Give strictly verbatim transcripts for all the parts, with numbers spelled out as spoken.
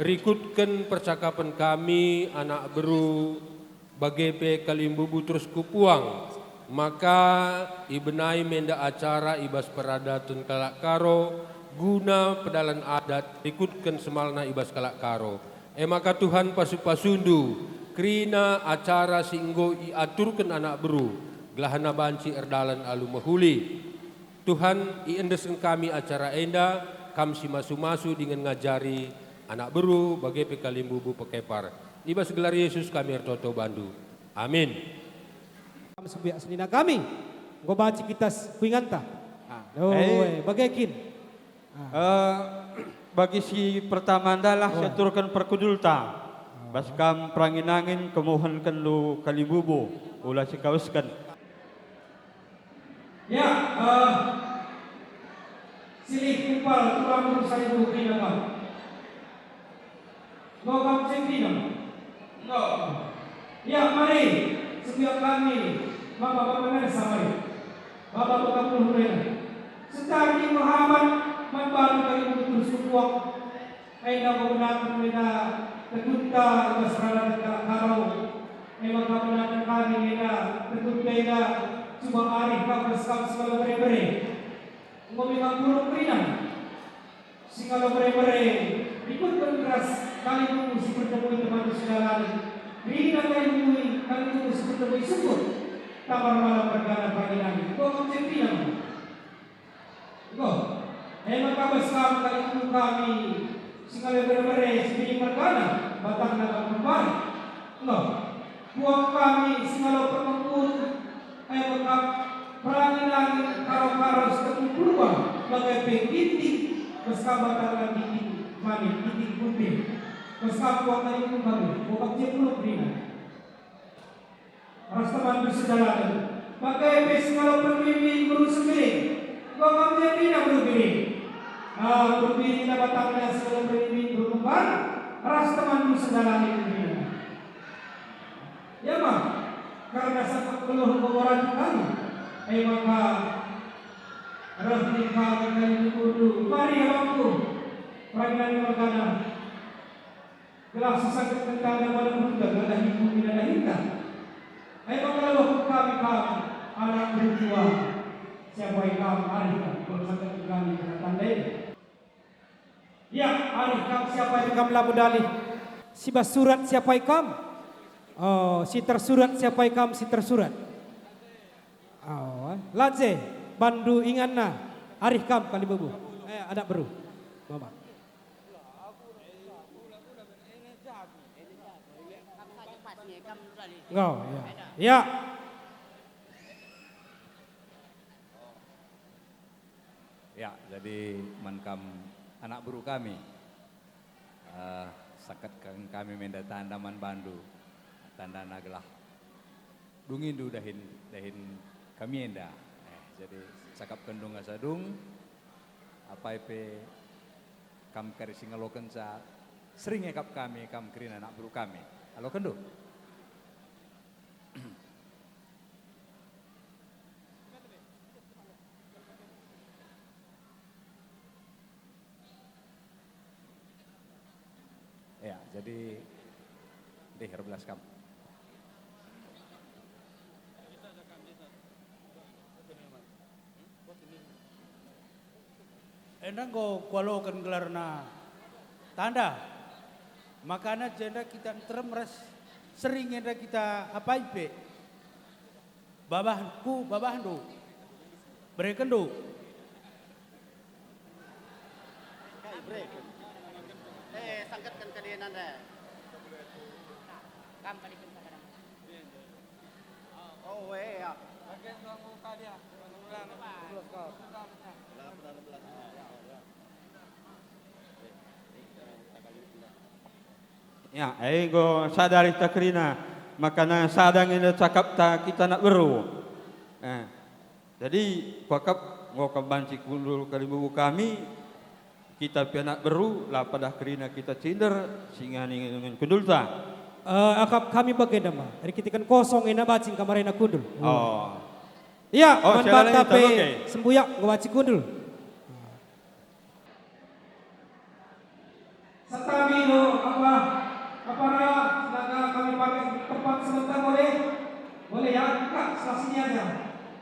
Rikutken percakapen kami, anak beru, bage pe kalimbubu terus kupuang, maka ibenai me enda acara i bas peradaten kalak Karo guna pedalan adat rikutken semalna i bas kalak Karo. E maka Tuhan pasu-pasundu kerina acara si enggo iaturken anak beru, gelahna banci erdalan alu mehuli. Tuhan, iendesken kami acara enda, Kam si masu-masu dingen ngajari anak beru, bage pe kalimbubu pekepar. I bas gelar Yesus kami ertoto bandu. Amin. Kam sembiak senina kami, enggo banci kita s-, kuinganta. Ah, Oh, eh. eh, bage kin. Ah. Eh, bagi si pertama ndalah Oh. siaturken perkundulta. Bas kam perangin-angin kemuhenken lu kalimbubu, ula sikawesken. Ya, eh, silih kumpal tulang bangsa ibu kerina kam. Enggo kam cempina? Enggo. Ya, mari, sembiak kami, Bapa pemersa mari. Bapa pemersa mari. Setari Muhammad, man baru kami butuh sukuak. Enda enggo benaken enda tegunta i bas peradaten kalak Karo. E maka benaken kami enda tegunta enda, cuba arih kam ras kam si ngalo bere-bere. Enggo me kam pulung kerina. Si ngalo bere-bere, rikutken ras kalimbubu si pertemui teman si dalan. Kerina kalimbubu, kalimbubu si pertemui sukut. Tambar malam mergana pagi nari. Enggo kam cempina. Enggo. E maka bas kam kalimbubu kami si ngalo bere-bere si bini mergana, batangna kam kembar. Enggo. Puang kami si ngalo perkempun, e maka perangin-angin karo-karo si tepung purba, bage pe ginting, bas kam batangna ginting manik, ginting putih. Bas kam puang kalimbubu kami, bobak je pulung kerina. Ras teman persidangan. Bage pe si ngalo perbimbing beru Sembiring. Enggo kam jadina beru Biring. Ah, beru Biring la batangna si ngalo perbimbing beru Kembar. Ras teman persidangan ini. Ya, mah. Karena sangkap geluh enggo radu kami. E maka, reh ning kami kalimbubu. Mari, abangku. Perangin-angin mergana. Gelah sisaketken tanda man banta, nadahi bumi nadahinta. Ai maka lawehken kami kam, anak perempuan, siapai kam arih kam, enggo saketken kami kena tanda enda. Ya, arih kam siapai kam labo dalih. Si bas surat siapai kam? Oh, si tersurat siapai kam si tersurat? Oh, eh. Lance, bandu inganna, arih kam kalimbubu. Eh, anak beru. Mama. Enggo, ya. Ya. Ya, jadi man kam anak beru kami. Eh, saketken kami me enda tanda man bandu. Tandana gelah dungindu dahin, dahin kami enda. Eh, jadi cakapkenndu ngasa dung, apai pe kam kari si ngalokenca, sering iakap kami kam kerina anak beru kami. Alokenndu. Ya, jadi, deh, erbelas kam. Enda enggo kualoken gelarna tanda. Makana jenda kita nterem ras sering enda kita apai pe. Babahku, babahndu. Berekenndu. Eh, sangketken kade nanda. Kam baliken sakadang. Oh, eh, ya. Ya, eh, enggo sada arihta kerina, makana sada nge cakapta kita anak beru. Eh, jadi, kuakap enggo kam banci kundul kalimbubu kami, kita pe anak beru, la padah kerina kita cinder, singa ningen kundulta. Eh, akap kami bagenda ma, erkiteken kosong ena banci kam arena kundul. Oh. Iya, Oh, man sialan banta ini pe tahu, oke. Sembuyak enggo banci kundul. Satabi do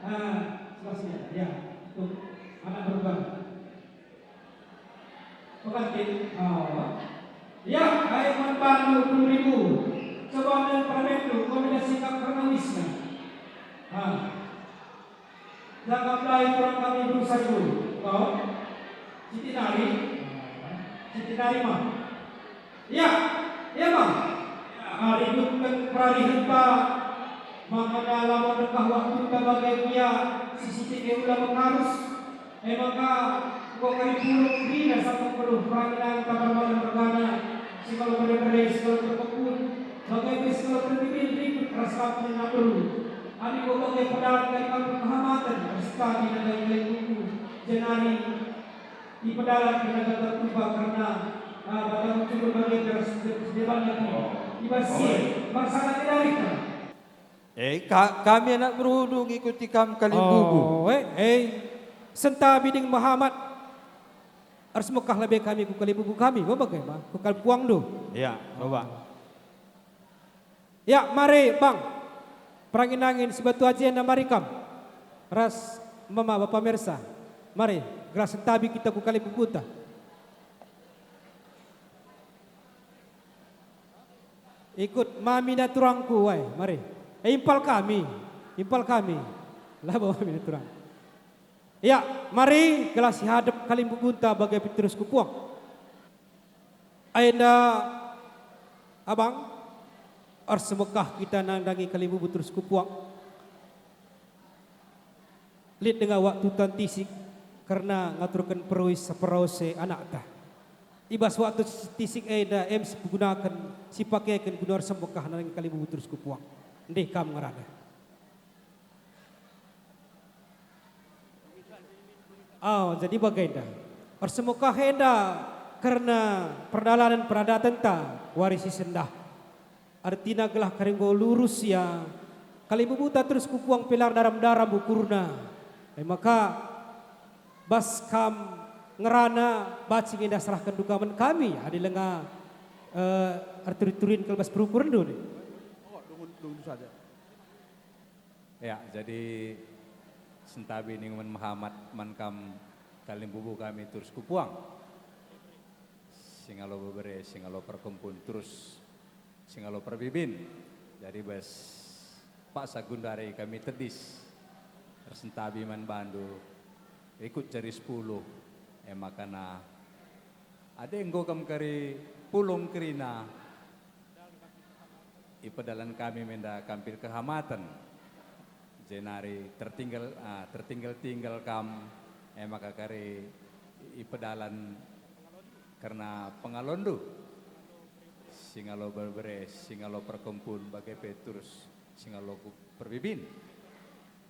Ah, sebelah sini, ya. Tuh, anak perempuan. Pengantin, oh. Ya, ayo man bandu puluh ribu. Coba nang permendu, kau beda sikap karena wisna. Ah. Jangan mulai kurang kami berusaha dulu. Kau? Siti nari? Siti nari mah. Ya, ya mah. Ah, ributken perarihenta. Makana labo dekah waktunta bage gia si sitik e ula mekarus. E maka, enggo kari pulung kerina sabap nggeluh perangin nari tabar bana mergana, si ngalo bere-bere, si ngalo perkempun, bage pe si ngalo perbibin rikut ras kam kerina beru. Adi enggo bage pedalan kari kam perkehamaten, erstabi nandangi kalimbubu, jenari ipedalan kerina gagal tuba kerina, ah, batang ucul bage pe ras deban lagi. Oh. I bas si, marsana kedari kam. Eh, ka-, kami anak berudu ngikuti kam kalimbubu. Oh, eh, eh. Sentabi dingen mehamat. Ersemekah lebe kami ku kalimbubu kami, bage ma, ku kalimbubuangndu. Ya, coba. Ya, mari, Bang. Perangin-angin si batu aji enda mari kam. Ras mama bapa mersa. Mari, gelah sentabi kita ku kalimbubunta. Ikut mami naturangku, wai, mari. Eh, impal kami, impal kami. Labo mami naturang. Ya, mari gelah sihadep kalimbubunta bage pe terus ku puang. Enda, Abang, ersemekah kita nandangi kalimbubu terus ku puang. Lit denga waktu tantisik kerna ngaturken peruis seperose anakta. I bas waktu si tisik enda em sipegunaken, sipakeken guna ersemekah nandangi kalimbubu terus ku puang. Ndeh kam ngerana. Oh, jadi bagenda. Ersemekah enda kerna perdalanen peradatenta wari si sendah. Ertina gelah kari enggo lurus ia, kalimbubuta terus ku puang pe la erdaram-daram ukurna. E maka, bas kam ngerana banci nge enda serahkenndu ka man kami, adi langa, eh, erturi-turin kal bas perukurenndu nih. Oh, dungun, dungun saja. Ya, jadi sentabi ningen mehamat man kam kalimbubu kami terus ku puang. Si ngalo bebere, si ngalo perkempun, terus si ngalo perbibin. Jadi bas paksa gundari kami tedis ersentabi man bandu, ikut jari sepuluh, e makana adi enggo kam kari pulung kerina, ipedalan kami menda kam perkehamaten, jenari tertinggal, ah, tertinggal-tinggal kam, e maka kari ipedalan kerna pengalonndu, si ngalo bebere, si ngalo perkempun, bage pe terus si ngalo ku-, perbibin,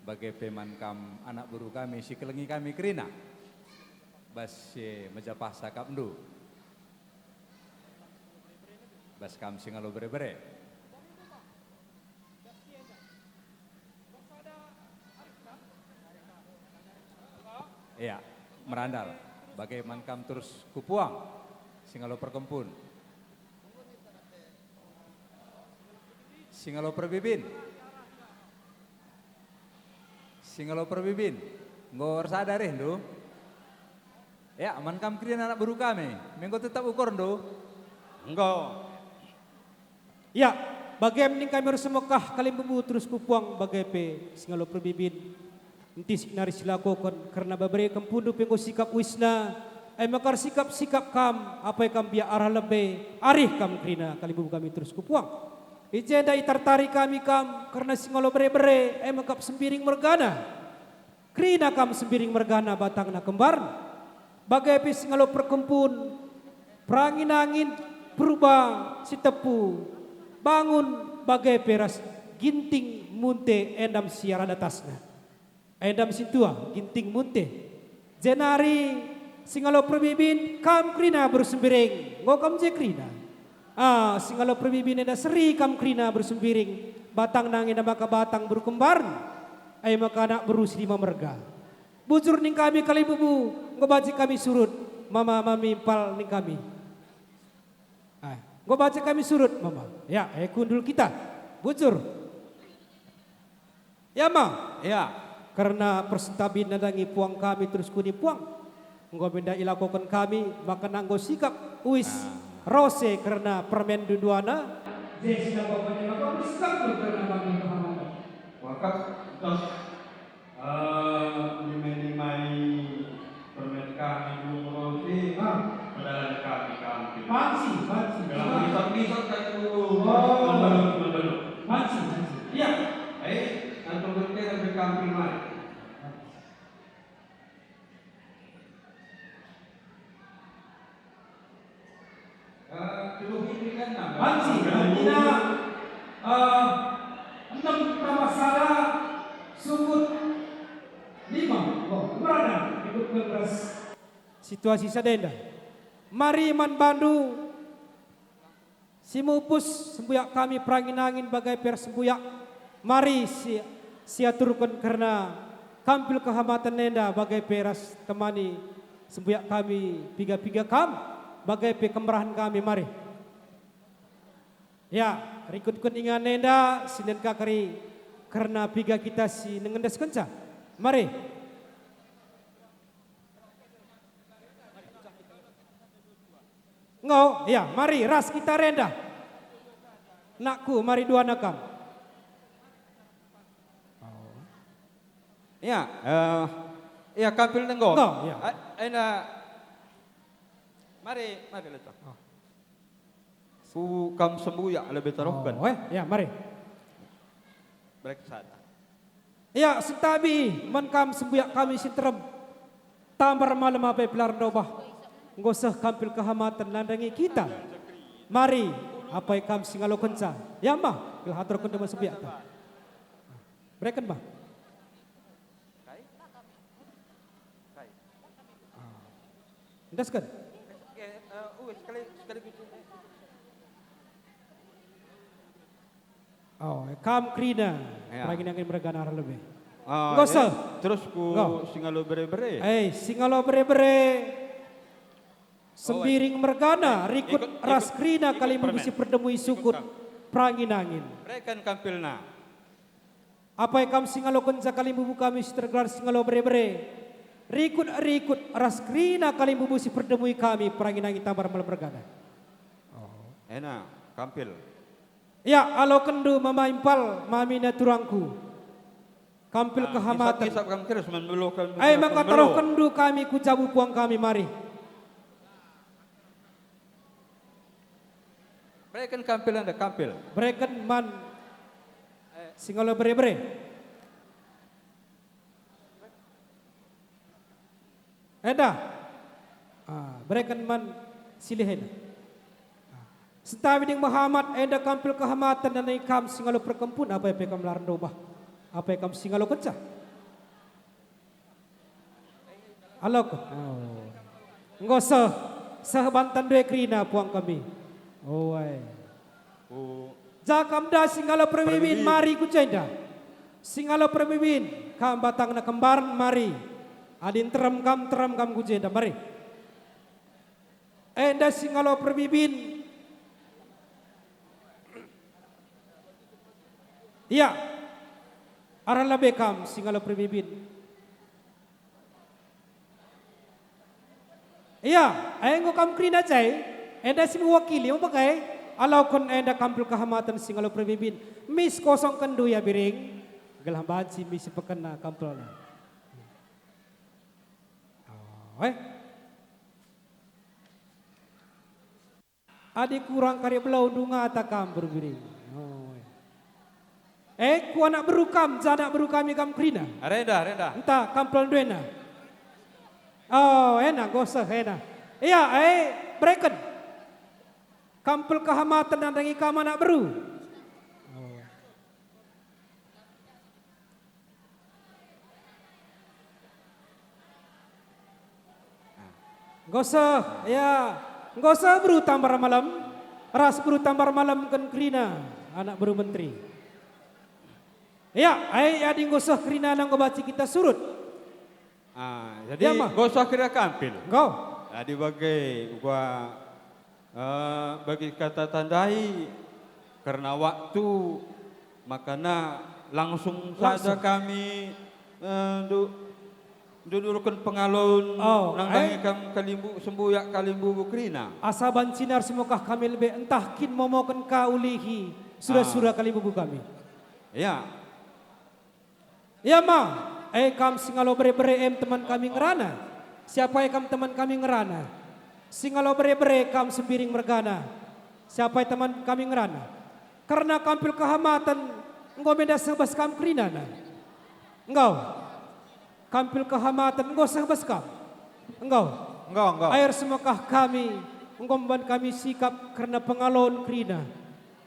bage pe man kam anak beru kami si kelengi kami kerina, bas si mejapah sakapndu. Bas kam si ngalo bere-bere. Iya, merandal. Bage man kam terus ku puang, si ngalo perkempun, si ngalo perbibin. Si ngalo perbibin, enggo ersada rehndu? Ya, man kam kerina anak beru kami, me enggo tetap ukorndu? Enggo. Ya, bage ning kami ersemekah kalimbubu terus ku puang bage pe si ngalo perbibin. Entis nari silakoken kerna bebere kempundu pe enggo sikap uisna, e maka ersikap-sikap kam, apai kam biak arah lebe, arih kam kerina kalimbubu kami terus ku puang. I jenda itartari kami kam kerna si ngalo bere-bere, e maka sembiring mergana. Kerina kam sembiring mergana batangna kembarna. Bage pe si ngalo perkempun, perangin-angin, purba, sitepu, bangun, bage pe ras ginting munte endam si arah datasna. Endam sintua, ginting munte. Jenari, si ngalo perbibin, kam kerina beru sembiring, enggo kam je kerina. Ah, si ngalo perbibin enda seri kam kerina beru sembiring, batangna nge enda maka batang beru kembarna. E maka anak beru si lima merga. Bujur ning kami kalimbubu, enggo banci kami surut, mama mami impal ning kami. Ah, enggo banci kami surut, mama. Ya, e kundul kita. Bujur. Ya, Ma. Ya. Kerna persentabin nandangi puang kami terus kuni puang. Enggo minda ilakoken kami, maka nanggo sikap uis rose kerna permen duduana. Jadi silakoken maka bersikap kerna bagi pemahaman. Wakaf, tos, eh, nimai-nimai permen kami dulu rose, ah, pedalan kami kampil. Banci, banci. Dalam misot-misot kami dulu. Oh. Membelut, membelut. Banci, banci. Iya. Eh, antum berkira berkampil mari. Eh, banci, artina, eh, enem tambah sada, sukut lima. Oh, merana ikut kongres. Situasi sada enda. Mari man bandu. Si mupus sembuyak kami perangin-angin bagai pe ras sembuyak. Mari si, siaturken kerna kampil kehamaten enda bagai pe ras temani sembuyak kami piga-piga kam bagai pe kemerahen kami. Mari. Ya, rikutken ingan enda si nen ka kari kerna piga kita si nengendeskenca. Mari. Enggo, ya, mari ras kita renda. Nakku, mari duana kam. Ya, eh, ya, kampil enggo. Enggo, ya. A-, enda, mari, mari, Leto. Oh. Ku kam sembuyak lebe taruhken. Oh, eh, ya, mari. Berek sada. Ya, sentabi man kam sembuyak kami si nterem. Tambar malem apai pe la erndobah. Enggo seh kampil kehamaten nandangi kita. Mari, apai kam si ngalokenca. Ya, mah, gelah aturken dema sembuyak ta. Bereken, mah. Kai? Kai? Ah. Endesken? Eh, eh, uwis, sekali, sekali gitu. Oh, kam kerina. Ya. Perangin-angin mergana arah lebe. Ah, enggo seh. Terus ku enggo. Singalo bere-bere. Eh, singalo bere-bere. Sembiring mergana, eh, rikut ikut, ras ikut, kerina ikut kalimbubu permen. Si perdemui sukut perangin-angin. Bereken kampilna. Apai kam si ngalokenca kalimbubu kami si tergelar singalo bere-bere? Rikut-rikut ras kerina kalimbubu si perdemui kami perangin-angin tambar malem mergana. Oh. Ena, kampil. Ya, alokenndu mama impal, mamina turangku. Kampil kehamaten. Ah, isap-isap kam keres man melo kam. Ai maka taruhkenndu kami ku jabu puang kami mari. Bereken kampil enda, kampil. Bereken man singalo bere-bere. Enda. Ah, bereken man silih enda. Ah. Sentabi ding mehamat enda kampil kehamaten nandangi kam singalo perkempun apai pe kam la erndobah. Apai kam singalo kenca. Alok. Oh. Enggo seh, seh bantan due kerina puang kami. Oh, ai. Oh. Ja kam da singalo permibin, permibin. Mari ku jenda. Singalo permibin, kam batangna kembaren mari. Adi nterem kam, nterem kam ku jenda, mari. Enda singalo permibin. Ia. Arah lebe kam singalo permibin. Ia, enggo kam kerina jai, enda si mewakili, mepegai, alokon enda kampil kehamaten singalo permibin. Mis kosongkenndu ia biring, gelah banci mis si pekena kampilna. Oh, eh. Adi kurang kari belau ndungata kam berbiring. Oh. Eh, ku anak beru kam, ja anak beru kami kam kerina. Renda, renda. Enta, kampel nduena. Oh, ena, goseh, ena. Ia, eh, bereken. Kampel kehamaten nandangi kam anak beru. Oh. Enggo seh, ya, enggo seh beru tambar malem, ras beru tambar malem ken kerina, anak beru menteri. Ya, ai adi enggo seh kerina enggo banci kita surut. Ah, jadi ya, mah. Enggo seh kerina kampil. Enggo. Jadi bage, gua Eh, bagi kata tandai, kerna waktu, makana langsung, langsung saja kami Eh, ndu-, ndudurken pengalon. Oh, nandangi eh. Kam kalimbubu, sembuyak kalimbubu kerina. Asa banci nari semekah kami lebe, ntah kin momoken ka ulihi sura-sura Ah. kalimbubu kami. Ya. Ya ma, eh, kam singalo bere-bere em teman kami ngerana. Siapa e kam teman kami ngerana? Singalo bere-bere kam sembiring mergana. Siapa e teman kami ngerana? Kerna kam pil kehamaten enggo menda seh bas kam kerinana. Enggo. Kam pil kehamaten enggo seh bas kam. Enggo. Enggo, enggo. Air semekah kami, enggo mban kami sikap kerna pengalon kerina.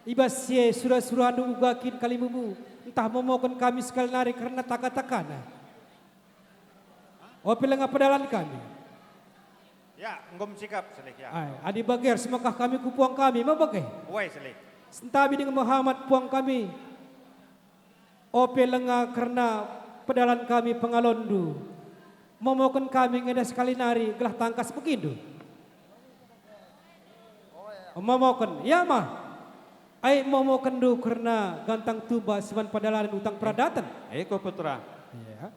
I bas si e sura-surandu uga kin kalimbubu, ntah momoken kami sekali nari kerna taka-takana. Ope langa pedalan kami. Ya, enggo sikap, Selih, ya. Ai, adi bage ersemekah kami ku puang kami, ma bage. Uai, Selih. Sentabi dingen mehamat puang kami. Ope langa kerna pedalan kami pengalonndu. Momoken kami ngenda sekali nari gelah tangkas begindu. Momoken, ya ma. Ai momokenndu kerna gantang tumba si man pedalan utang peradaten. Eko, Putra. Ya.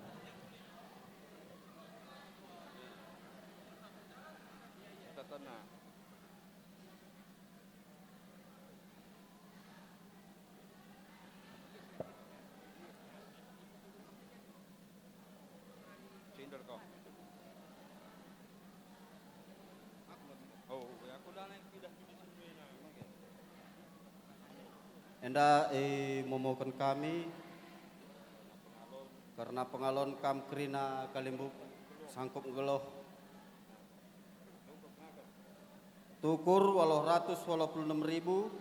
Enda imomoken kami kerna pengalon kam kerina kalimbubu sangkup nggeluh. Tukur waluh ratus waluh puluh enem ribu,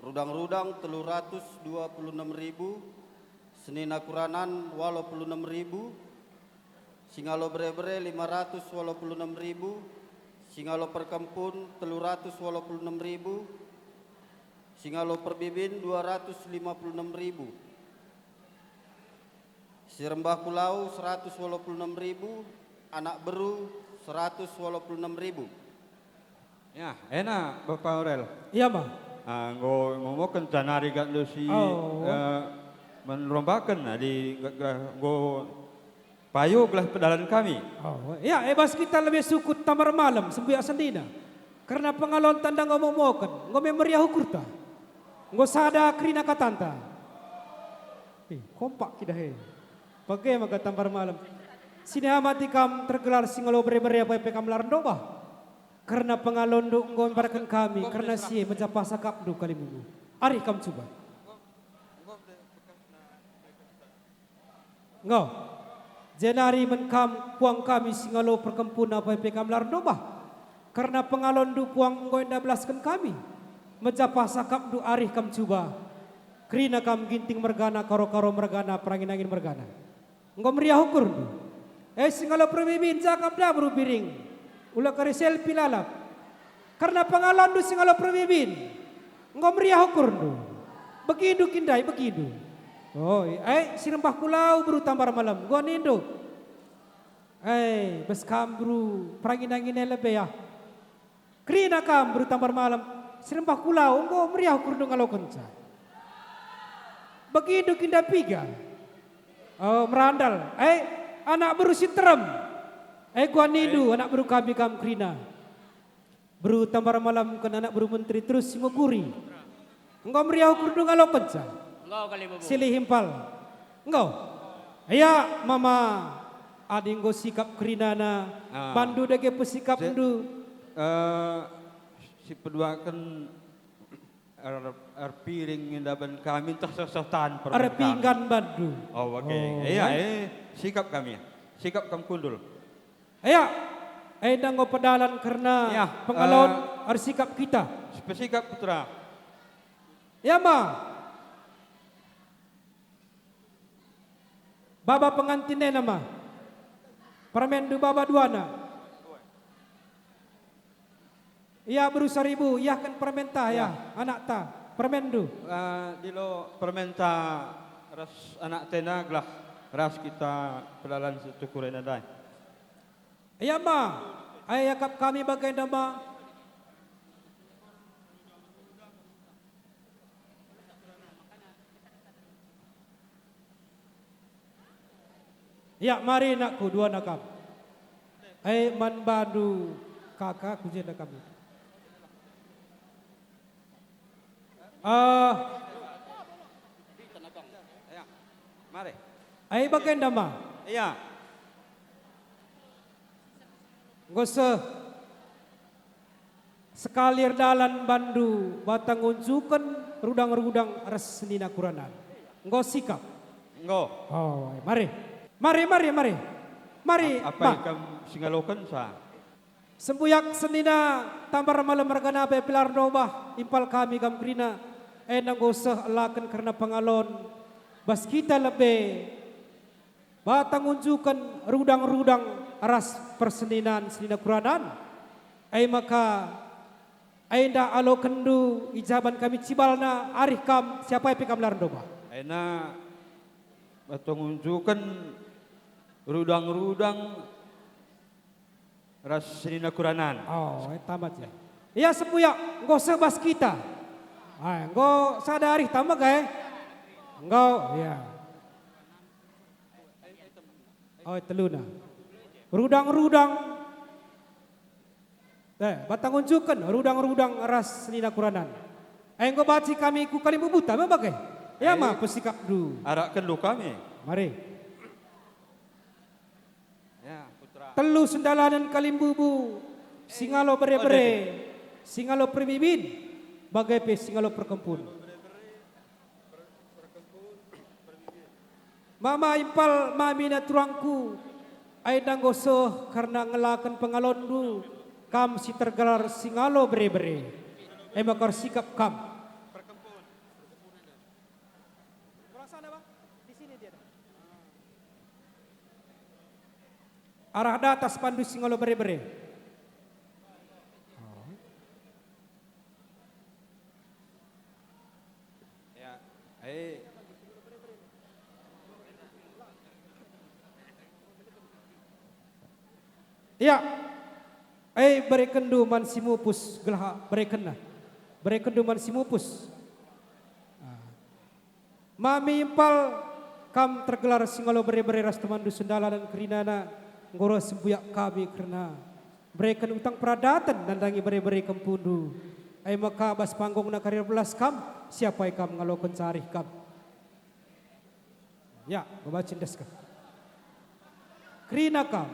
rudang-rudang telu ratus dua puluh enem ribu, senina kuranan waluh puluh enem ribu, singalo bere-bere lima ratus waluh puluh enem ribu, singalo perkempun telu ratus waluh puluh enem ribu, singalo perbibin dua ratus lima puluh enem ribu. Si rembah kulau seratus waluh puluh enem ribu, anak beru seratus waluh puluh enem ribu. Ya, ena, Bapa Aurel. Ia ma. Ah, enggo momoken janari gakndu si, Oh. eh, menrombaken, adi gak-, gak-, enggo payo gelah pedalan kami. Oh, ya, e bas kita lebe sukut tambar malem, sembuyak senina. Kerna pengalon tanda enggo momoken, enggo me meriah ukurta. Enggo sada kerina katanta. Eh, kompak kita he. Bage maka tambar malem. Siniamati kam tergelar singalo bere-bere apa pe kam lar ndobah. Kerna pengalonndu enggo mbareken kami, kerna si e mejapah sakapndu kalimbubu. Arih kam cuba. Enggo. Jenari men kam puang kami singalo perkempun apa pe kam lar ndobah. Kerna pengalonndu puang enggo enda belasken kami. Mejapah sakapndu arih kam cuba. Kerina kam ginting mergana, karo-karo mergana, perangin-angin mergana. Enggo meriah ukurndu. E singalo perbibin, ja kam da beru biring. Ula kari selpi lalap. Kerna pengalonndu singalo perbibin. Enggo meriah ukurndu. Begindu kin ndai, begindu. Oh, e si rembah kulau beru tambar malem. Enggo nindu. E, bas kam beru perangin-angin e lebe ah. Kerina kam beru tambar malem, si rembah kulau enggo meriah ukurndu ngalokenca. Begindu kin ndai piga. Oh, merandal. Eh, anak beru si nterem. Eh, kuga nindu, anak beru kami kam kerina. Beru tambar malem ken anak beru menteri terus si meguri. Enggo meriah ukurndu ngalokenca. Enggo kalimbubu. Silih impal. Enggo. Ia, Mama, adi enggo sikap kerinana, Ah. bandu dage pesikapndu. Si, eh, si peduaken er-, erpiring ndaban kami ntah soh-soh tan permen kami. Erpinggan bandu. Oh, bage. Oh, Ia, eh. eh, sikap kami. Sikap kam kundul. Ia, enda enggo pedalan kerna Ia, pengalon eh, ersikap kita. Pesikap, Putra. Ia ma. Baba pengantin enda ma. Permenndu baba duana. Ia beru saribu, iahken permenta, ia, Ya. anakta, permenndu. Eh, dilo permenta ras anakta enda gelah ras kita pedalan si tukur enda ndai. Ia ma, ai akap kami bagenda ma. Ya, mari nakku, duana kam. E, man bandu kaka ku jenda kami. Ah, Ya, mari. Ai bagenda ma. Iya. Enggo seh sekali erdalan bandu bata ngunjuken rudang-rudang ras senina kuranan. Enggo sikap. Enggo. Oh, mari. Mari, mari, mari. Mari, Ap-, apai ma. Kam singalokenca? Sembuyak senina Tambar Malem ergana pe pilar ndobah, impal kami kam kerina, enda enggo seh elaken kerna pengalon, bas kita lebe, bata ngunjuken rudang-rudang ras persenina senina kuranan, e maka enda alokenndu ijaban kami cibalna arih kam siapai pe kam pilar ndobah. Ena bata ngunjuken rudang-rudang ras senina kuranan. Oh, e tamat ya. Ya, sembuyak, enggo seh bas kita. Ah, enggo sada arih tama kai? Enggo, ya. Oh, teluna. Rudang-rudang. Eh, bata ngunjuken rudang-rudang ras senina kuranan. Eh, enggo banci kami ku kalimbubuta me bage. Ya ma, eh, pesikapndu. Arakkenndu kami. Mari. Ya, putra. Telu sendalanen kalimbubu, singalo bere-bere, singalo permibin, bage pe singalo perkempun. Mama impal mami na turangku, ai enda enggo seh kerna ngelaken pengalonndu, kam si tergelar singalo bere-bere. E maka ersikap kam. Kurang sana, Bang. Di sini dia. Arah datas bandu singalo bere-bere. Ya, eh. Ya, eh, berekenndu man si mupus, gelah berekenna. Berekenndu man si mupus. Ah. Mami impal kam tergelar singalo bere-bere ras temanndu sendalanen kerinana, enggo reh sembuyak kami kerna bereken utang peradaten nandangi bere-bere kempundu. Ai maka bas panggungna kari erbelas kam, siapai kam ngaloken carih kam. Ya, babaci ndas kam. Kerina kam.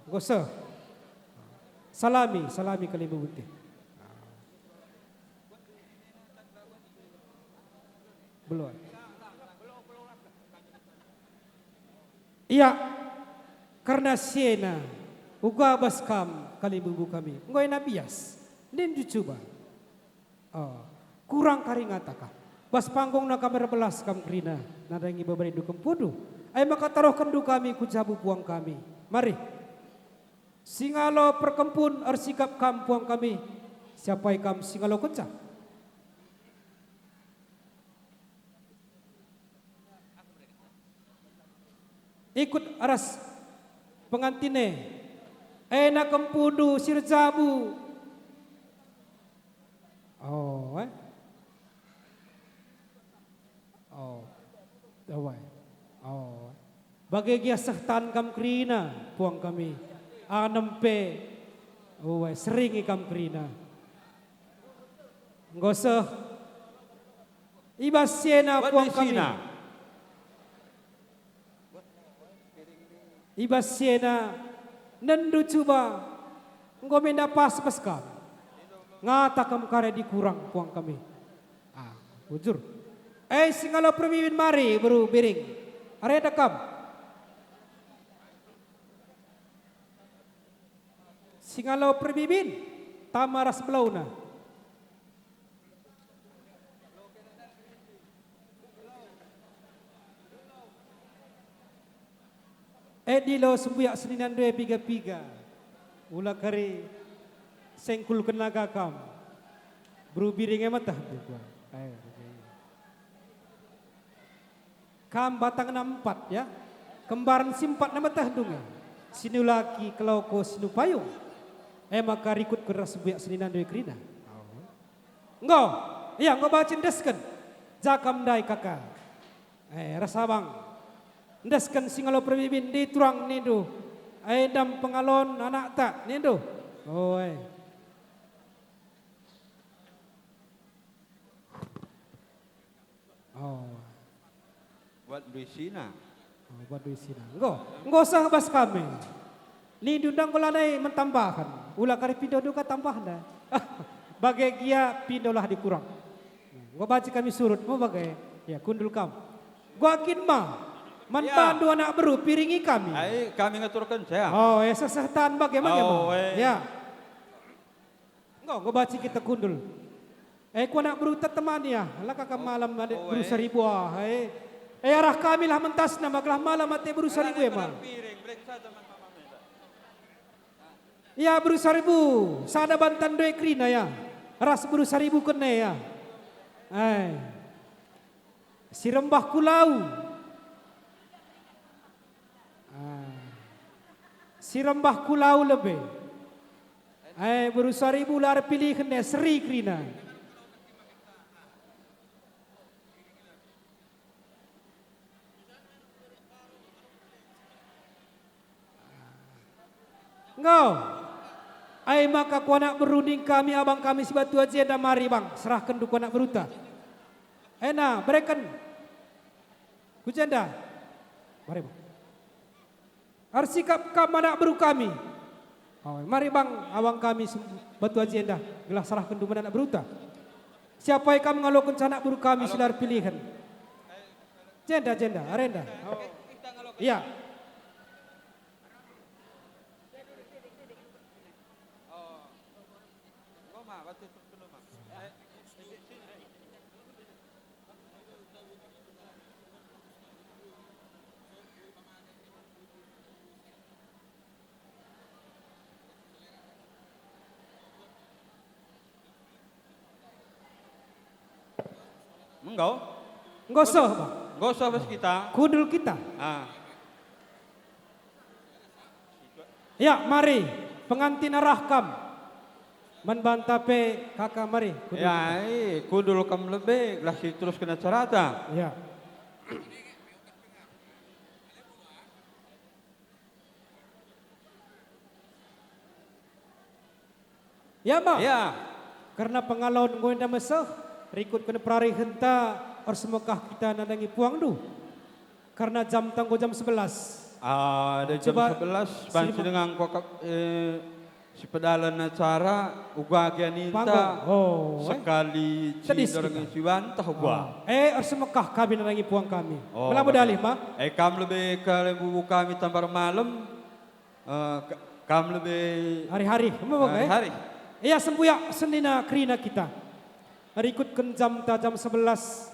Enggo seh. Salami, salami kalimbubu nte. Belum. Ia, kerna si ena, uga bas kam kalimbubu kami. Enggo ena bias. Nindu cuba. Oh, kurang kari ngata kam. Bas panggungna kam erbelas kam kerina, nandangi bere-berendu kempundu. Ai maka taruhkenndu kami ku jabu puang kami. Mari. Singalo perkempun ersikap kam puang kami, siapai kam singalokenca. Ikut ras pengantin e, ena kempundu si erjabu. Oh, eh. Oh. Awai. Oh. Bage gia seh tan kam kerina, puang kami. Anem pe. Awai, seringi kam kerina. Enggo seh. I bas si ena, puang kami. I bas si ena, nendu cuba, enggo menda pas bas kam. Ngata kam kari dikurang puang kami. Ah, bujur. Eh, singalo permibin mari, beru Biring. Arenda kam. Singalo permibin, tama ras belauna. E dilo sembuyak seninandu e piga-piga. Ula kari sengkul kenaga kam. Beru Biring e meteh dua. Ayo. Kam batangna empat, ya. Kembaren si empat nama teh ndunga. Sinulaki, keloko, sinupayung. E maka rikutken ras buyak seninandu e kerina. Enggo, ia enggo banci ndesken. Jakam ndai kaka. Eh, ras abang. Endesken si ngalo perbibin ndi turang nindu, ai ndam pengalon anakta nindu. Oe. Oh. Buat duisina. Oh, buat duisina. Enggo, enggo seh bas kami. Nindu ndang enggo lanai mentambahen. Ula kari pindo duka tambahna. Bage gia pindolah dikurang. Enggo banci kami surut, mo bage. Ya, kundul kam. Enggo kin ma. Man Ya. bandu anak beru, piringi kami. Ai, kami ngaturken saya. Oh, ya, sesehtan bage, mage, Oh, ma. eh. Ya. Enggo, enggo banci kita kundul. Eh, ku anak beru tetemani ah, la ka kam malam ate Oh, beru eh. saribu ah, eh. Eh, arah kami lah mentasna, ma gelah malam ate beru saribu e ma. Ya, beru saribu, sada bantan doe kerina ya. Ras beru saribu kene ya. Eh. Si rembah ku lau. Ah. Si rembah ku lau lebe. Ai beru saribu la erpilihen e, seri kerina. Enggo. Ai maka ku anak beru ning kami abang kami si batu aji enda mari bang, serahkenndu ku anak beruta. Ena, bereken. Ku jenda. Mari, Bang. Ersikap kam anak beru kami. Oh, mari, Bang, abang kami sem-, batu aji enda, gelah serahkenndu man anak beruta. Siapai kam ngalokenca anak beru kami si la erpilihen? Jenda, jenda, arenda. Oh. Iya. Enggo? Enggo seh, Bang. Enggo seh bas kita. Kundul kita. Ah. Ya, mari, pengantin arah kam. Man banta pe kaka, mari, kundul Ya, kita. eh, kundul kam lebe, gelah si terusken acarata. Ya. Ya, Bang. Ya. Kerna pengalon enggo enda meseh, rikutken perarihenta ersemekah kita nandangi puangndu. Kerna jam tanggo jam sebelas. Ah, ada jam Coba sebelas, si banci lima- dengan kuakap, eh, si pedalan acara, uga gia ninta Panggung. Oh, eh. sekali Tedis cinder kita. nge si bantah uga. Ah. Eh, ersemekah kami nandangi puang kami. Oh, Mela baik. bedalih, Ma. Eh, kam lebe kalimbubu kami tambar malem. Eh, ka-, kam lebe Hari-hari, emang, eh? hari-hari. Ia sembuyak senina kerina kita. Rikutken jamta jam sebelas,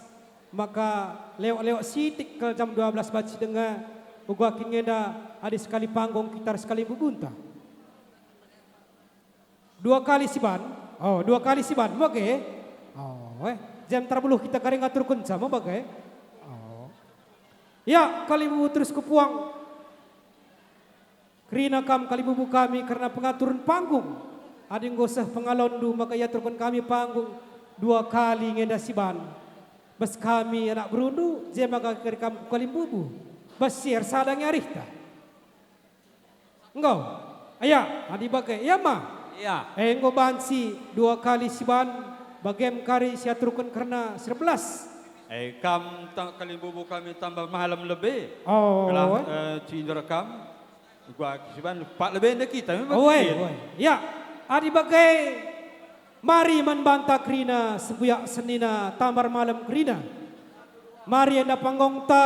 maka lewat-lewat sitik kal jam dua belas banci denga, uga kin enda adi sekali panggung kita ras sekali bubunta. Dua kali siban, oh, dua kali siban, mage. Oh, eh, jam terbeluh kita kari ngaturkenca, mage. Oh. Ya, kalimbubu terus ku puang. Kerina kam kalimbubu kami kerna pengaturen panggung. Adi enggo seh pengalonndu maka iaturken kami panggung dua kali ngenda siban. Bas kami anak berundu, je maka kari kam ku kalimbubu. Bas si ersada nge arihta. Enggo. Aya, adi bage, ia ma? Iya. Eh, enggo banci dua kali siban, bagem kari siaturken kerna si erbelas. Eh, kam ta-, kalimbubu kami tambah malem lebe. Oh. Gelah, eh, cinder kam. Uga siban, pak lebe nda kita, memang Oe, kita. oe. Ya, adi bage, mari man banta kerina, sembuyak senina, tambar malem kerina. Mari enda panggungta,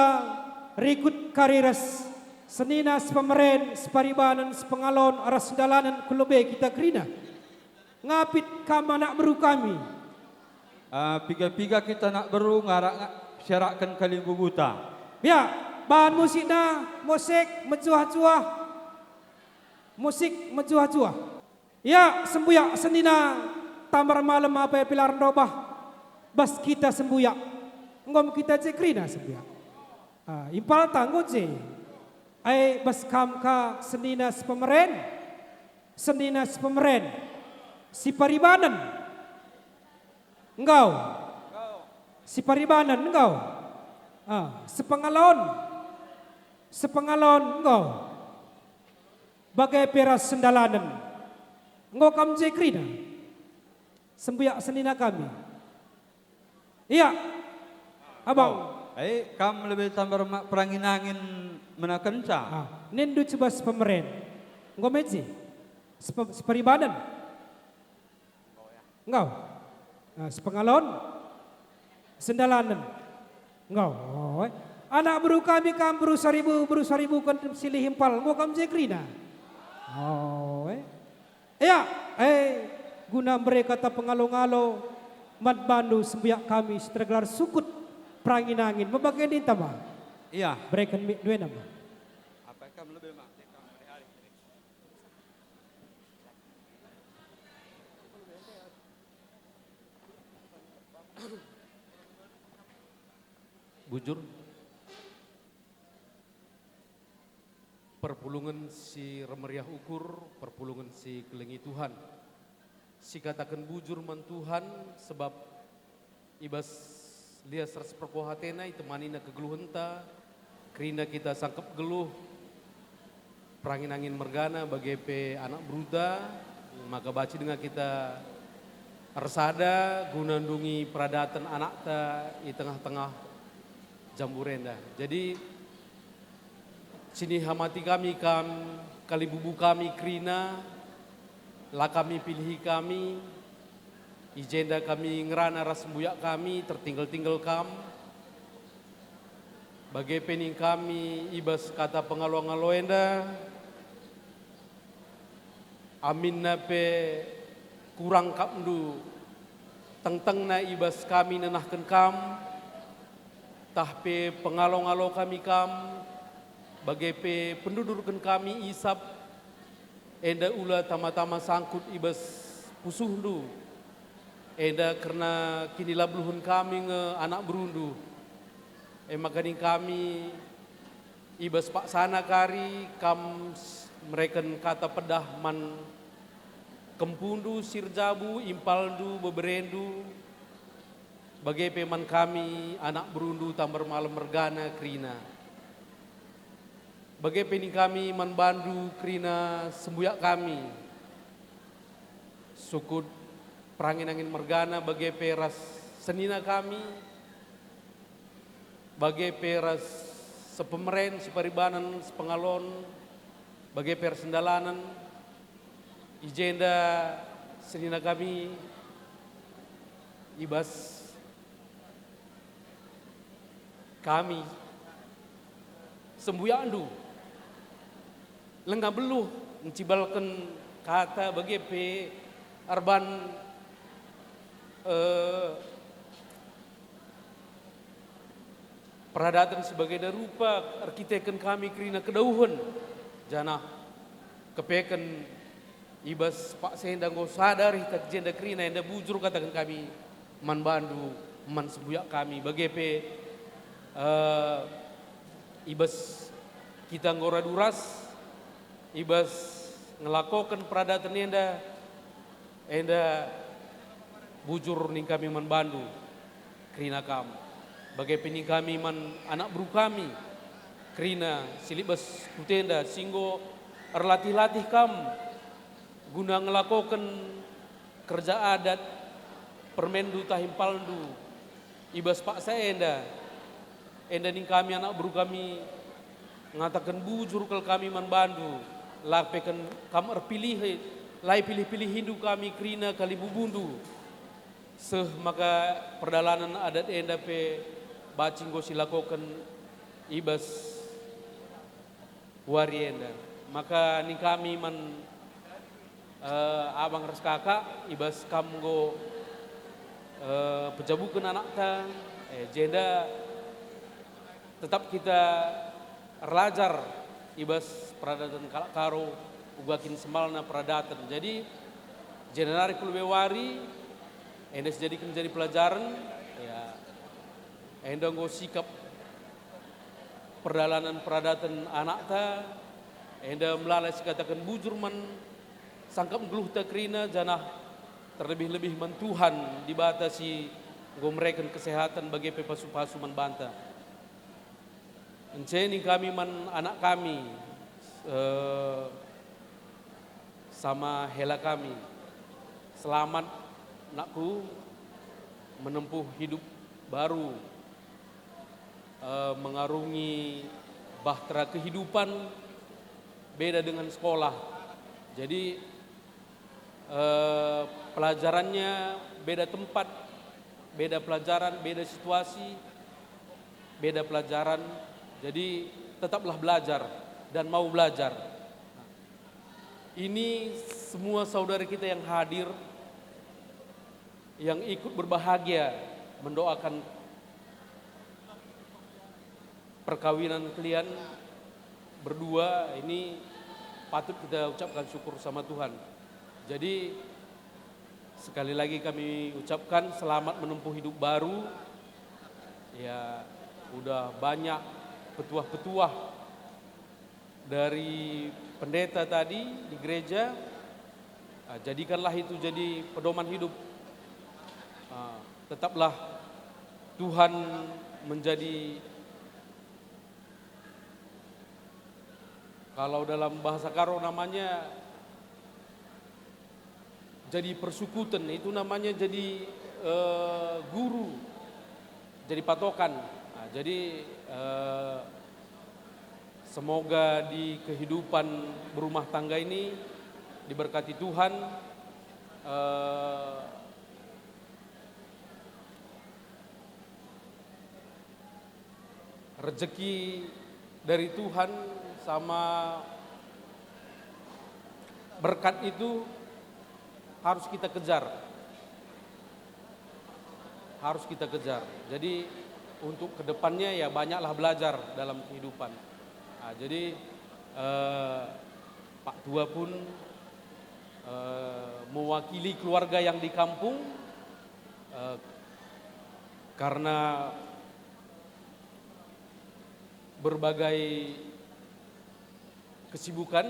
rikut kari ras senina sepemeren, separibanen, sepengalon, ras dalanen ku lebe kita kerina. Ngapit kam anak beru kami. Ah, piga-piga kita anak beru ngarak nga-, siarakken kalimbubuta. Ya, bahan musikna, musik mejuah-juah. Musik mejuah-juah. Ya, sembuyak senina tambar malem apai pilar ndobah. Bas kita sembuyak. Enggo me kita je kerina sembuyak. Ah, impalta enggo je. Ai bas kam ka senina sepemeren, senina sepemeren, siparibanen, enggau, siparibanen, enggau, ah, sepengalon, Sepengalon enggo. Bage pe ras sendalanen. Enggo kam je kerina? Sembuyak senina kami. Ia, Abang. Oh, eh, kam lebe tamba remak perangin-angin menakenca. Ah, nindu cebas pemeren. Enggo meji. Sepe-, seperibanen. Enggo. Ah, sepengalon. Sendalanen. Enggo. Oh, eh. Anak beru kami kam beru saribu, beru saribu kan silih impal. Enggo kam je kerina. Oh, eh. Ia, eh, guna mbere kata pengalo-ngalo man bandu sembuyak kami si tergelar sukut perangin-angin, mebage ninta ma. Ia. Bereken mik duena ma. Apa kam lebe ma? Bujur. Perpulungen si ermeriah ukur, perpulungen si kelengi Tuhan. Sikataken bujur man Tuhan, sebab i bas lias ras perkuah ateNa itemanina kegeluhenta, kerina kita sangkep geluh, perangin-angin mergana bage pe anak beruta, maka banci denga kita ersada guna ndungi peradaten anakta i tengah-tengah jambur enda. Jadi, sinihamati kami kam, kalimbubu kami kerina, la kami pilihi kami, i jenda kami ngerana ras sembuyak kami, tertinggel-tinggel kam. Bage pe ning kami i bas kata pengalo-ngalo enda, aminna pe kurang kapndu tengtengna i bas kami nenahken kam, tah pe pengalo-ngalo kami kam, bage pe pendudurken kami isap, enda ula tama-tama sangkut i bas pusuhndu, enda kerna kinilabeluhen kami nge anak berundu. E maka ning kami, i bas paksana kari kam s-, mereken kata pedah man kempundu si erjabu, impalndu, beberendu, bage pe man kami, anak berundu tamba ermalem mergana kerina. Bage pe ning kami man bandu kerina sembuyak kami, sukut perangin-angin mergana bage pe ras senina kami, bage pe ras sepemeren, separibanen, sepengalon, bage pe ras sendalanen, i jenda senina kami i bas kami sembuyakndu, langa beluh ncibalken kata bage pe erban, eh, peradaten si bagenda rupa erkiteken kami kerina kedauhen, janah kepeken i bas paksa enda enggo sada reh tak jenda kerina enda bujur kataken kami man bandu, man sembuyak kami, bage pe, eh, i bas kita enggo radu ras, i bas ngelakoken peradaten enda, enda bujur ning kami man bandu kerina kam. Bage pe ning kami man anak beru kami kerina si lit bas kutenda si enggo erlatih-latih kam guna ngelakoken kerja adat permenndu tah impalndu i bas paksa enda. Enda ning kami anak beru kami ngataken bujur kal kami man bandu, la pe ken kam erpilih, la ipilih-pilihindu kami kerina kalimbubundu, seh maka perdalanen adat enda pe banci enggo silakoken i bas wari enda. Maka ning kami man, eh, abang ras kakak, i bas kam enggo, eh, pejabuken anakta, eh, jenda tetap kita erlajar i bas peradaten kalak Karo, uga kin semalna peradaten. Jadi, jenda nari ku lebe wari, enda sijadiken jadi pelajaren, ya, enda enggo sikap perdalanen peradaten anakta, enda melala sikataken bujur man sangkap geluhta kerina, janah terlebih-lebih man Tuhan Dibata si enggo mereken kesehatan bage pe pasu-pasu man banta. Ence nina kami man anak kami, eh, sama hela kami, "Selamat, nakku, menempuh hidup baru, eh, mengarungi bahtera kehidupan beda dengan sekolah." Jadi, eh, pelajarannya beda tempat, beda pelajaran, beda situasi, beda pelajaran. Jadi, tetaplah belajar dan mau belajar. Ini semua saudara kita yang hadir, yang ikut berbahagia mendoakan perkawinan kalian berdua ini, patut kita ucapkan syukur sama Tuhan. Jadi, sekali lagi kami ucapkan selamat menempuh hidup baru. Ya, udah banyak petuah-petuah dari pendeta tadi di gereja. Ah, jadikanlah itu jadi pedoman hidup. Ah, tetaplah Tuhan menjadi, kalau dalam bahasa Karo namanya jadi persukuten, itu namanya jadi, eh, guru, jadi patokan. Nah, jadi, eh, semoga di kehidupan berumah tangga ini diberkati Tuhan, eh, rejeki dari Tuhan sama berkat itu harus kita kejar. Harus kita kejar. Jadi, untuk kedepannya, ya, banyaklah belajar dalam kehidupan. Nah, jadi, eh, Pak Tua pun, eh, mewakili keluarga yang di kampung, eh, karena berbagai kesibukan,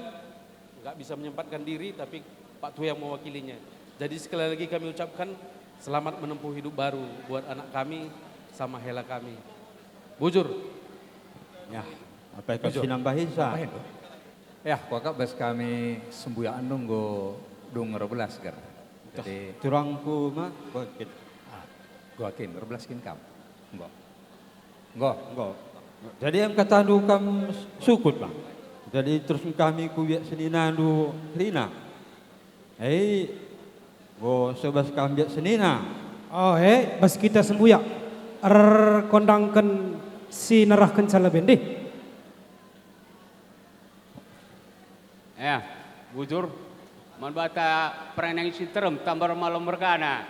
nggak bisa menyempatkan diri, tapi Pak Tua yang mewakilinya. Jadi, sekali lagi kami ucapkan selamat menempuh hidup baru buat anak kami sama hela kami. Bujur. Ya, apa yang Bujur. Kau nambahi, Sa? Tambahin, Bro. Ya, kuakap bas kami sembuyak enda enggo dung erbelas, Ger. Jadi, turangku mah, kuakap. Ah, kuakap, erbelas kin kam. Enggo. Enggo. Enggo. Jadi, em katandu kam sukut, Bang. Jadi, terus kami kubiak seninandu kerina. Eh, enggo sebas kam biak senina. Oh, eh, bas kita sembuyak erkondangken si nerahkenca lebe ndeh. Ya, bujur, man bata perang nangin si nterem tambar malem mergana.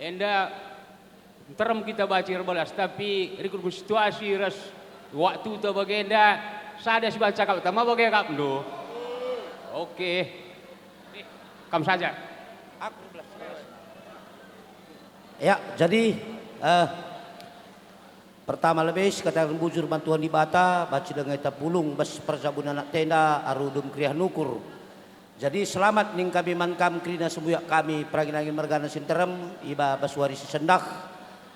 Enda nterem kita banci erbelas, tapi rikutken situasi ras waktuta bagenda, sada si banci cakapta ma bage akapndu. Oke. Kam saja. Ya, jadi, eh, pertama lebe sikataken bujur man Tuhan Dibata, banci denga kita pulung bas perjabun anak tenda, aru dem keriahen ukur. Jadi selamat nina kami man kam kerina sembuyak kami, perangin-angin mergana si nterem, i bas wari si sendah,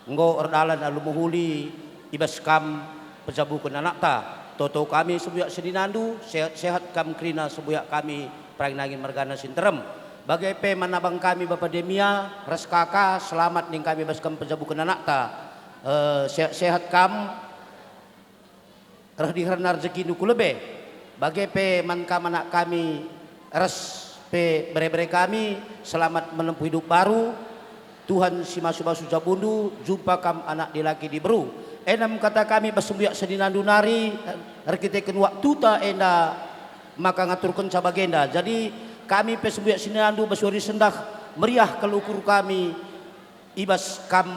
enggo erdalan alu mehuli i bas kam pejabuken anakta. Toto kami sembuyak seninandu, sehat-sehat kam kerina sembuyak kami, perangin-angin mergana si nterem. Bage pe man abang kami Bapa Demia ras Kaka, selamat nina kami bas kam pejabuken anakta. Eh, sehat-sehat kam, reh diherna rejekindu ku lebe. Bage pe man kam anak kami ras pe bere-bere kami, selamat menempuh hidup baru. Tuhan si masu-masu jabundu, jumpa kam anak dilaki diberu. Enda me kata kami bas sembuyak seninandu nari, erkiteken waktuta enda maka ngaturkenca bagenda. Jadi, kami pe sembuyak seninandu bas wari sendah, meriah kal ukur kami i bas kam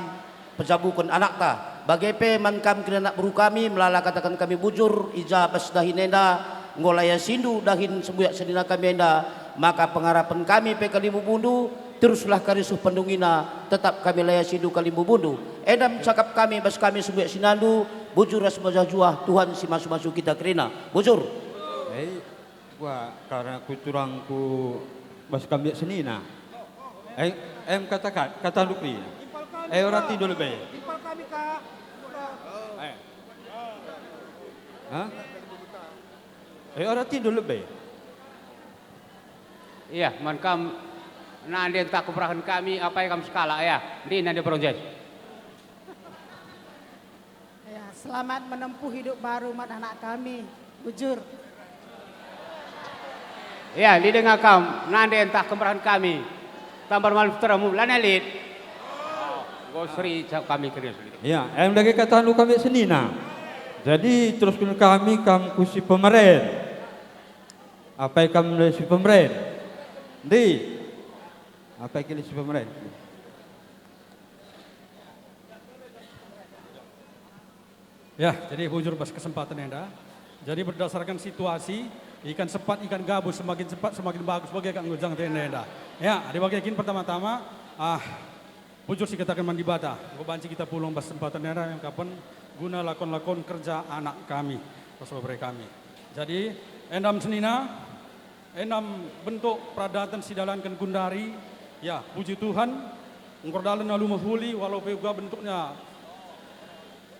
pejabuken anakta. Bage pe man kam kerina anak beru kami, melala kataken kami bujur, i ja bas dahin enda enggo layasindu dahin sembuyak senina kami enda, maka pengarapen kami pe kalimbumbundu, teruslah kari seh pendungina, tetap kami layasindu kalimbumbundu. Enda me cakap kami bas kami sembuyak seninandu, bujur ras mejuah-juah, Tuhan si masu-masu kita kerina. Bujur. Hei, wah, karena kuturangku bas kam biak senina. Eh, em katakan, katandu kerina. Eh, ora tindu lebe. Eh. Ha? Eh, ora tindu lebe. Iya, man kam nande ntah keperahen kami, apai kam sekalak, ya. Ndi nande beronjes. Ya, selamat menempuh hidup baru man anak kami, bujur. Ya, ndi denga kam nande ntah kemerahen kami. Tambar malem teremu, lana lit. Oh, enggo seri ca-, kami kerina seri. Ya, em dage katandu kami senina. Jadi, terusken kami kam ku si pemeren. Apai kam le si pemeren? Ndi? Apai kile si pemeren? Ya, jadi bujur bas kesempatan enda. Jadi berdasarkan situasi, ikan sepat, ikan gabus, semakin cepat, semakin bagus, bage kak ngujang enda. Ya, adi bage kin pertama-tama, ah, bujur sikataken man Dibata, enggo banci kita pulung bas kesempatan enda yang kapen guna lakon-lakon kerja anak kami, ras bebere kami. Jadi, endam senina, endam bentuk peradaten sidalanken gundari, ya, puji Tuhan, enggo erdalem alu mehuli, walau pe uga bentuknya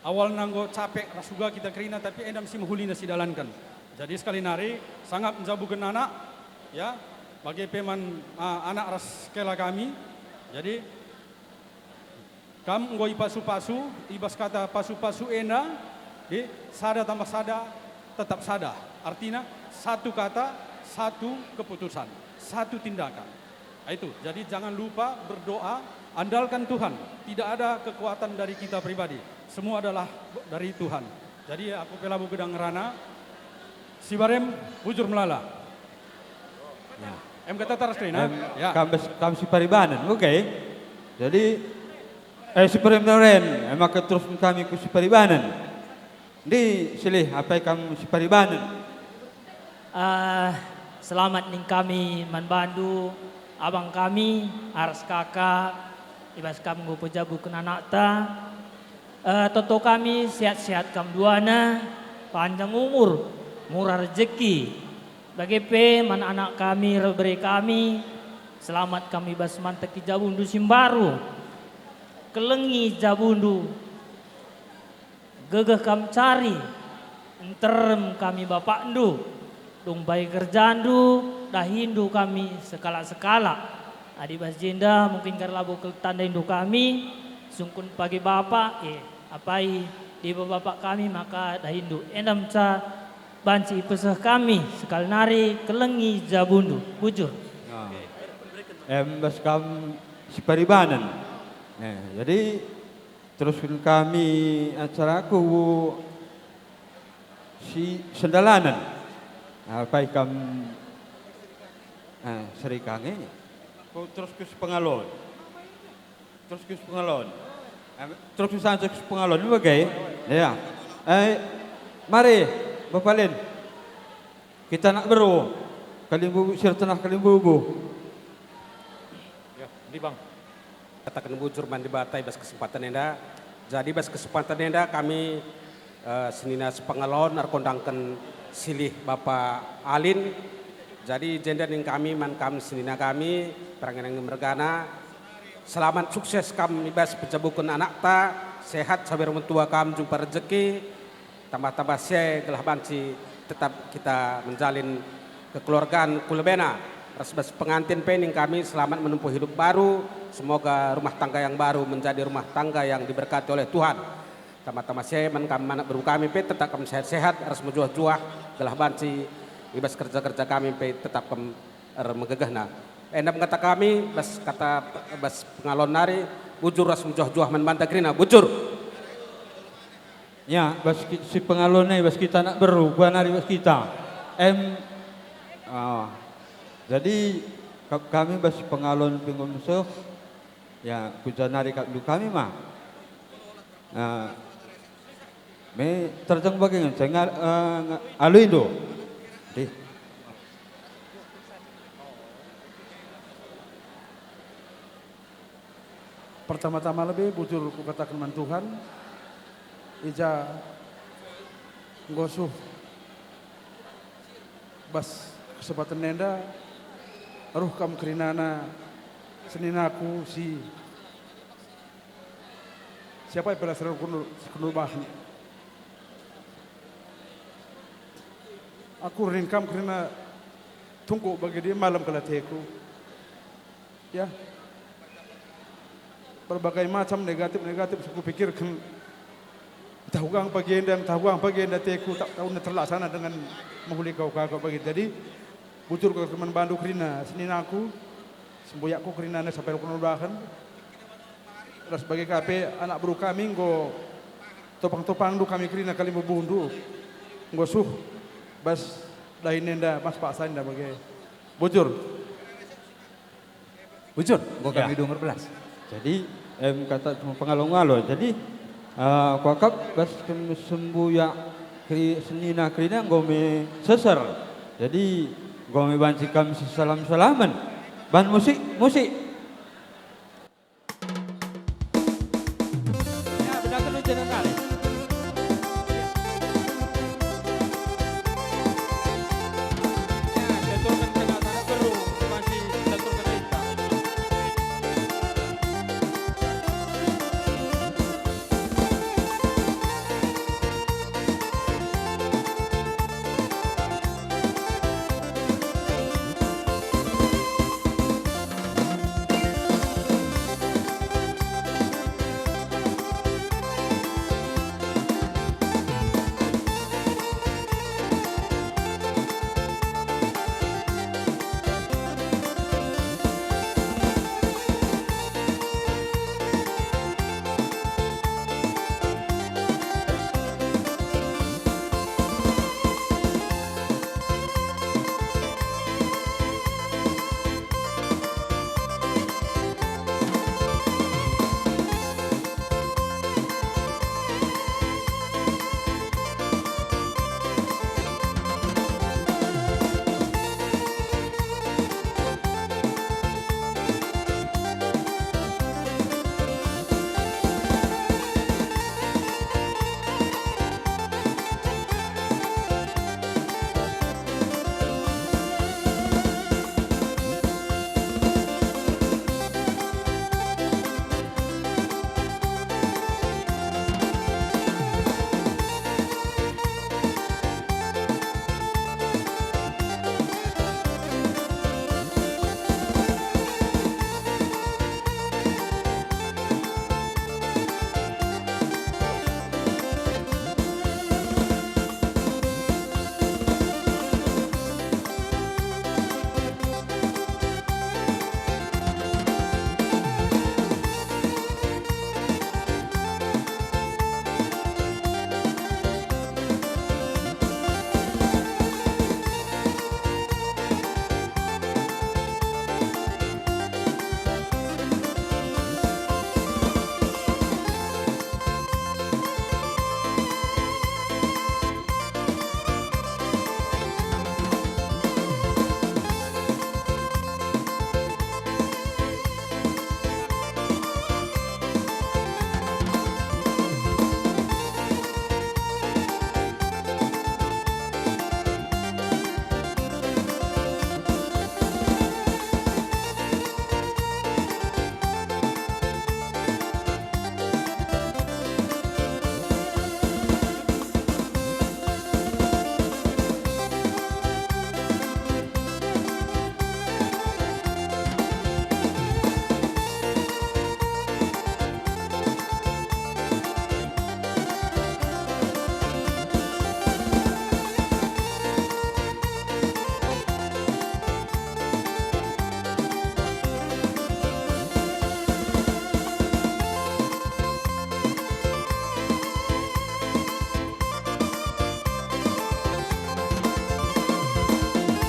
awalna enggo capek ras uga kita kerina, tapi endam si mehulina sidalanken. Jadi sekali nari, sangap njabuken anak, ya, bage pe man, ah, anak ras kela kami. Jadi, kam enggo ipasu-pasu, i bas kata pasu-pasu enda, di, sada tambah sada tetap sada. Artina, satu kata, satu keputusan, satu tindakan. Ah, itu. Jadi, jangan lupa berdoa, andalkan Tuhan. Tidak ada kekuatan dari kita pribadi. Semua adalah dari Tuhan. Jadi, aku pe labo gedang ngerana. Si barem, bujur melala. Ya. Em kata taras kerina? Em, ya. Kam bes-, kam si paribanen, oke. Jadi, eh, si paribanen, em maka terus kami ku si paribanen. Ndi silih apai kam si paribanen? Ah, selamat ning kami man bandu, abang kami, aras kakak, i bas kam enggo pejabuken anakta. Eh, toto kami sehat-sehat kam duana, panjang umur, mura rejeki. Bage pe man anak kami, bebere kami, selamat kami bas manteki jabundu si mbaru. Kelengi jabundu, gegeh kam cari, nterem kami bapakndu, dung bage kerjandu, dahindu kami sekalak-sekalak. Adi bas jenda mungkin kari labo kel tandaindu kami, sungkun pagi bapak, eh, apai deba bapak kami maka dahindu. Endam ca banci ipeseh kami, sekali nari kelengi jabundu. Bujur. Nah. Em bas kam si paribanen. Eh, jadi terusken kami acara ku si sendalanen. Apai kam, eh, seri kange. Ku terus ku si pengalon. Terus ku si pengalon. Eh, terus ku sanca ku si pengalon. Ini bagai. Ya. Eh, mari, Bapak Lin. Kita nak beru. Kalimbubu, sir tenah kalimbubu. Ya, ndi bang. Kataken bujur man Dibata i bas kesempatan enda. Jadi bas kesempatan enda kami, eh, senina sepengalon erkondangken silih Bapa Alin. Jadi jenda ning kami man kam senina kami, perangen mergana. Selamat sukses kam i bas pejabuken anakta, sehat sawer mentua kam jumpa rejeki, tambah-tambah si e gelah banci tetap kita menjalin kekeluargaan ku lebena. Ras bas pengantin pe ning kami selamat menempuh hidup baru, semoga rumah tangga yang baru menjadi rumah tangga yang diberkati oleh Tuhan. Tambah-tambah si e man kam anak beru kami pe tetap kam sehat-sehat ras mejuah-juah gelah banci i bas kerja-kerja kami pe tetap kam ermegegehna. Enda me kata kami, bas kata, bas pengalon nari, bujur ras mejuah-juah man banta kerina, bujur. Ya, bas ki-, si pengalon e, bas kita anak beru, gua nari bas kita. Em, ah, jadi, kap-, kami bas si pengalon pengumseh, ya, kuja nari kap du kami mah. Ah, me terjeng bage ngenca nga-, eh, nga-, aluindu. Dih. Pertama-tama lebe bujur kukataken man Tuhan, i ja nggo suh bas kesempatan enda, reh kam kerinana seninaku si, siapa i pela si reh kunur, si kunur bahan. Aku rin kam kerina tungkuk bagi dia malem kal ateku. Ya. Berbagai macam negatif-negatif si kupikirken. Ntah uga bagenda, ntah uga bagenda ateku, tak tahu terlaksana dengan mehuli kau kakak bagi. Jadi, bujur kal man bandu kerina seninaku, sembuyakku kerina nasa pelkun udahen. Ras bage ka pe anak beru kami enggo topang-topangndu kami kerina kalimbubundu enggo suh bas dahin enda, bas paksa enda bage. Bujur. Bujur, enggo kami Ya. Dengar belas. Jadi, em, kata cuma pengalo-ngalo. Jadi, eh, kuakap bas kem-, sembuyak keri-, senina kerina enggo me seser. Jadi, enggo me banci kami sesalam-salamen. Ban musik, musik. Ya, bedaken ujian nari. Ya, saya turunkan kena tanah beru, masih saya turunkan rintang.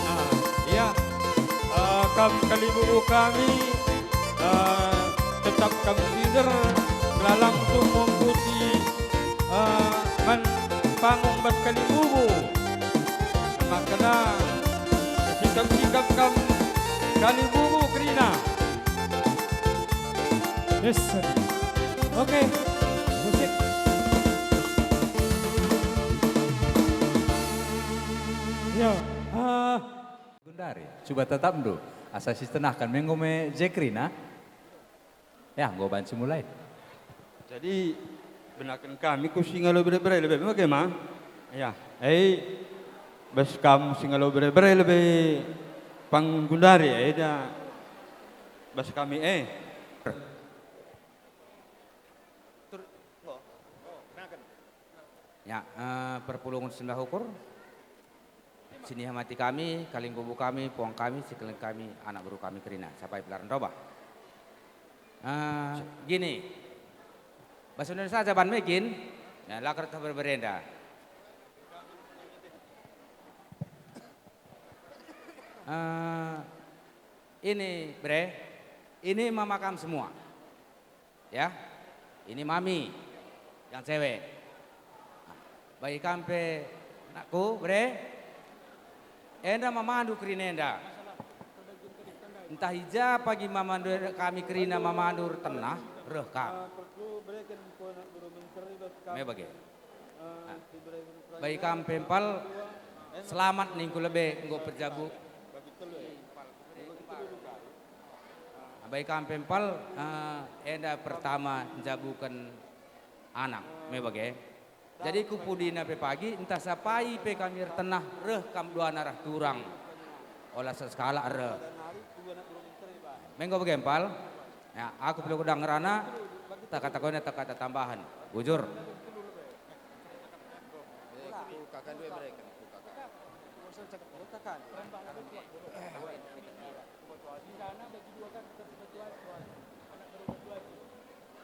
Ah, ya. Eh, kam kalimbubu kami, eh, tetap kam sider, la langsung mengkuti, eh, man panggung bas kalimbubu. Makana sikap-sikap kam kalimbubu kerina. Yes. Oke, musik. Yo, ah. Gundari, cuba tetapndu, asa sitenahken me enggo me Jack kerina. Ya, enggo banci mulai. Jadi, benaken kami ku si ngalo bere-bere lebe me bage ma. Ya, eh, Bas kam si ngalo bere-bere lebe panggundari eda bas kami e. Ya, eh, perpulungen sembah ukur. Sinihamati kami, kalimbubu kami, puang kami, sikeleng kami, anak beru kami kerina. Sapai pelaren robah. Eh, gini. Bahasa Indonesia saja ban megin. Ya, la kertah berberenda. Eh, ini, Bre. Ini mama kam semua. Ya, ini mami yang cewek. Bagi kam pe, nakku, Bre, enda mamandu kerina enda. Ntah i ja pagi mamandu kami kerina mamandu ertenah, reh kam. Me bage. Bagi kam pe empal, selamat ningku lebe enggo pejabu. Bagi kam pe empal, eh, enda pertama njabuken anak, me bage. Jadi ku pudina pe pagi, ntah sapai pe kami ertenah, reh kam duana reh turang. Ola sekalak reh. Me enggo bage empal? Ya, aku perlu kudang ngerana, tak kata kone, tak kata tambahan. Bujur.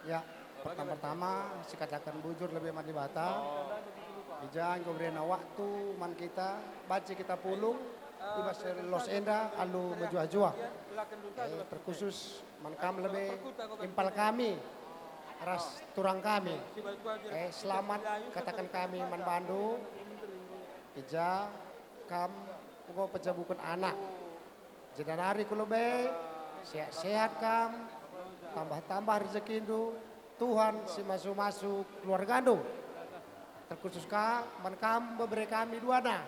Ya, pertama-tama sikataken bujur lebe man Dibata. I ja enggo iberena waktu man kita, banci kita pulung i bas los enda alu mejuah-juah. Eh, terkhusus man kam lebe impal kami ras turang kami. Eh, selamat kataken kami man bandu. I ja kam enggo pejabuken anak. Jenari ku lebe, sehat-sehat kam, tambah-tambah rejekindu, Tuhan si masu-masu keluargandu. Terkhusus ka man kam bebere kami duana.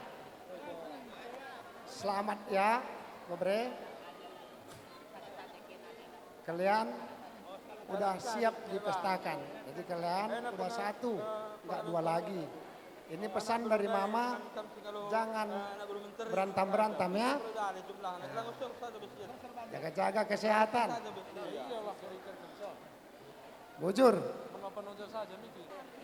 Selamat ya, bebere. Kalian udah siap dipestakan. Jadi kalian udah satu, nggak dua lagi. Ini pesan dari Mama, jangan berantem-berantem ya. Jaga-jaga kesehatan. Bujur.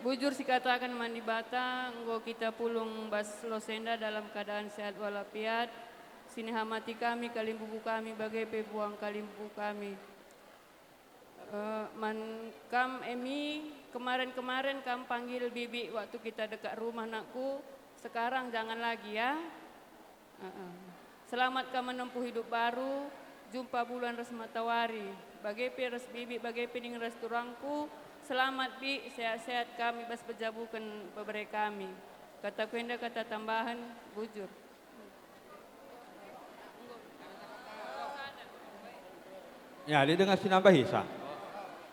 Bujur sikataken man Dibata, enggo kita pulung bas los enda dalam keadaan sehat walafiat. Sinihamati kami, kalimbubu kami, bage pe puang kalimbubu kami. Eh, man kam Emi, kemaren-kemaren kam panggil Bibi waktu kita dekat rumah nakku, sekarang jangan lagi ya. Heeh. Selamat kam menempuh hidup baru, jumpa bulan ras matawari. Bage pe ras Bibi, bage pe ning ras turangku. Selamat, Bi, sehat-sehat kam i bas pejabuken bebere kami. Kataku enda kata tambahen, bujur. Ya, lit denga si nambahi sa.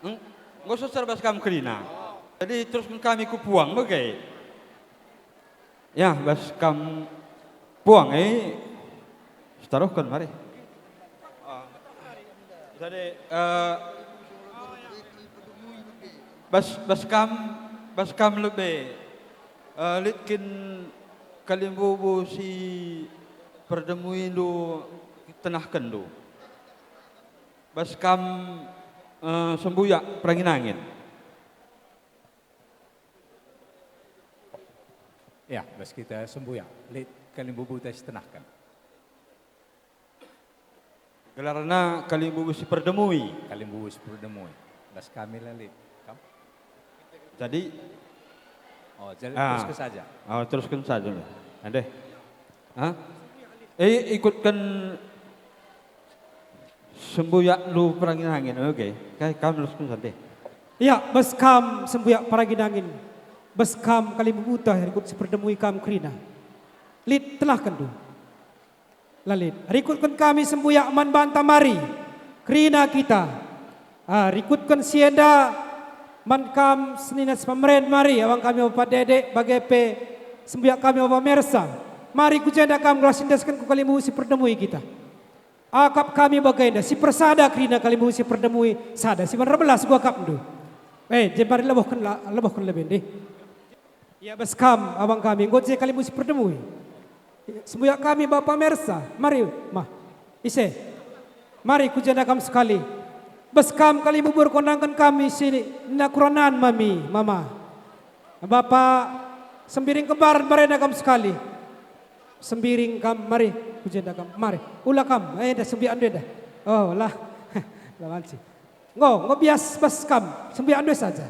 Eng-, enggo sesar bas kam kerina. Jadi terusken kami ku puang bage. Ya, bas kam puang e, sitaruhken mari. Ah. Jadi, eh, bas, bas kam, bas kam lebe, eh, lit kin kalimbubu si perdemuindu tenahkenndu. Bas kam, eh, sembuyak perangin-angin. Ya, bas kita sembuyak, lit kalimbubuta si tenahken. Gelarna kalimbubu si perdemui. Kalimbubu si perdemui. Bas kami la lit. Kam? Jadi, Oh, jadi ah, terusken saja. Oh, terusken saja. Ande. Hah? Eh, ikutken sembuyak lu perangin-angin, oke. Kai kam terusken saja. Ya, bas kam sembuyak perangin-angin. Bas kam kalimbubuta rikut si perdemui kam kerina. Lit tenahkenndu. La lit. Rikutken kami sembuyak man banta mari. Kerina kita. Ah, rikutken si enda man kam senina si pemeren mari, awang kami bapa Dedek, bage pe sembuyak kami bapa Mersa. Mari ku jenda kam gelah si endesken ku kalimbubu si perdemui kita. Akap kami bagenda, si persada kerina kalimbubu si perdemui, sada si man erbelas ku akapndu. Eh, je mari lebohken la, lebohken lebe ndai. Ya bas kam, awang kami, enggo je kalimbubu si perdemui. Sembuyak kami, Bapa Mersa. Mari, Mah. Ise. Mari, ku jenda kam sekali. Bas kam kalimbubu erkondangken kami si nina kuranan mami, Mama. Bapa, sembiring kembar, mbarenda kam sekali. Sembiring kam, mari, ku jenda kam. Mari, ula kam. Eh, dah sembiakndu dah. Oh, lah. La banci. Enggo, enggo bias bas kam, sembiakndu saja.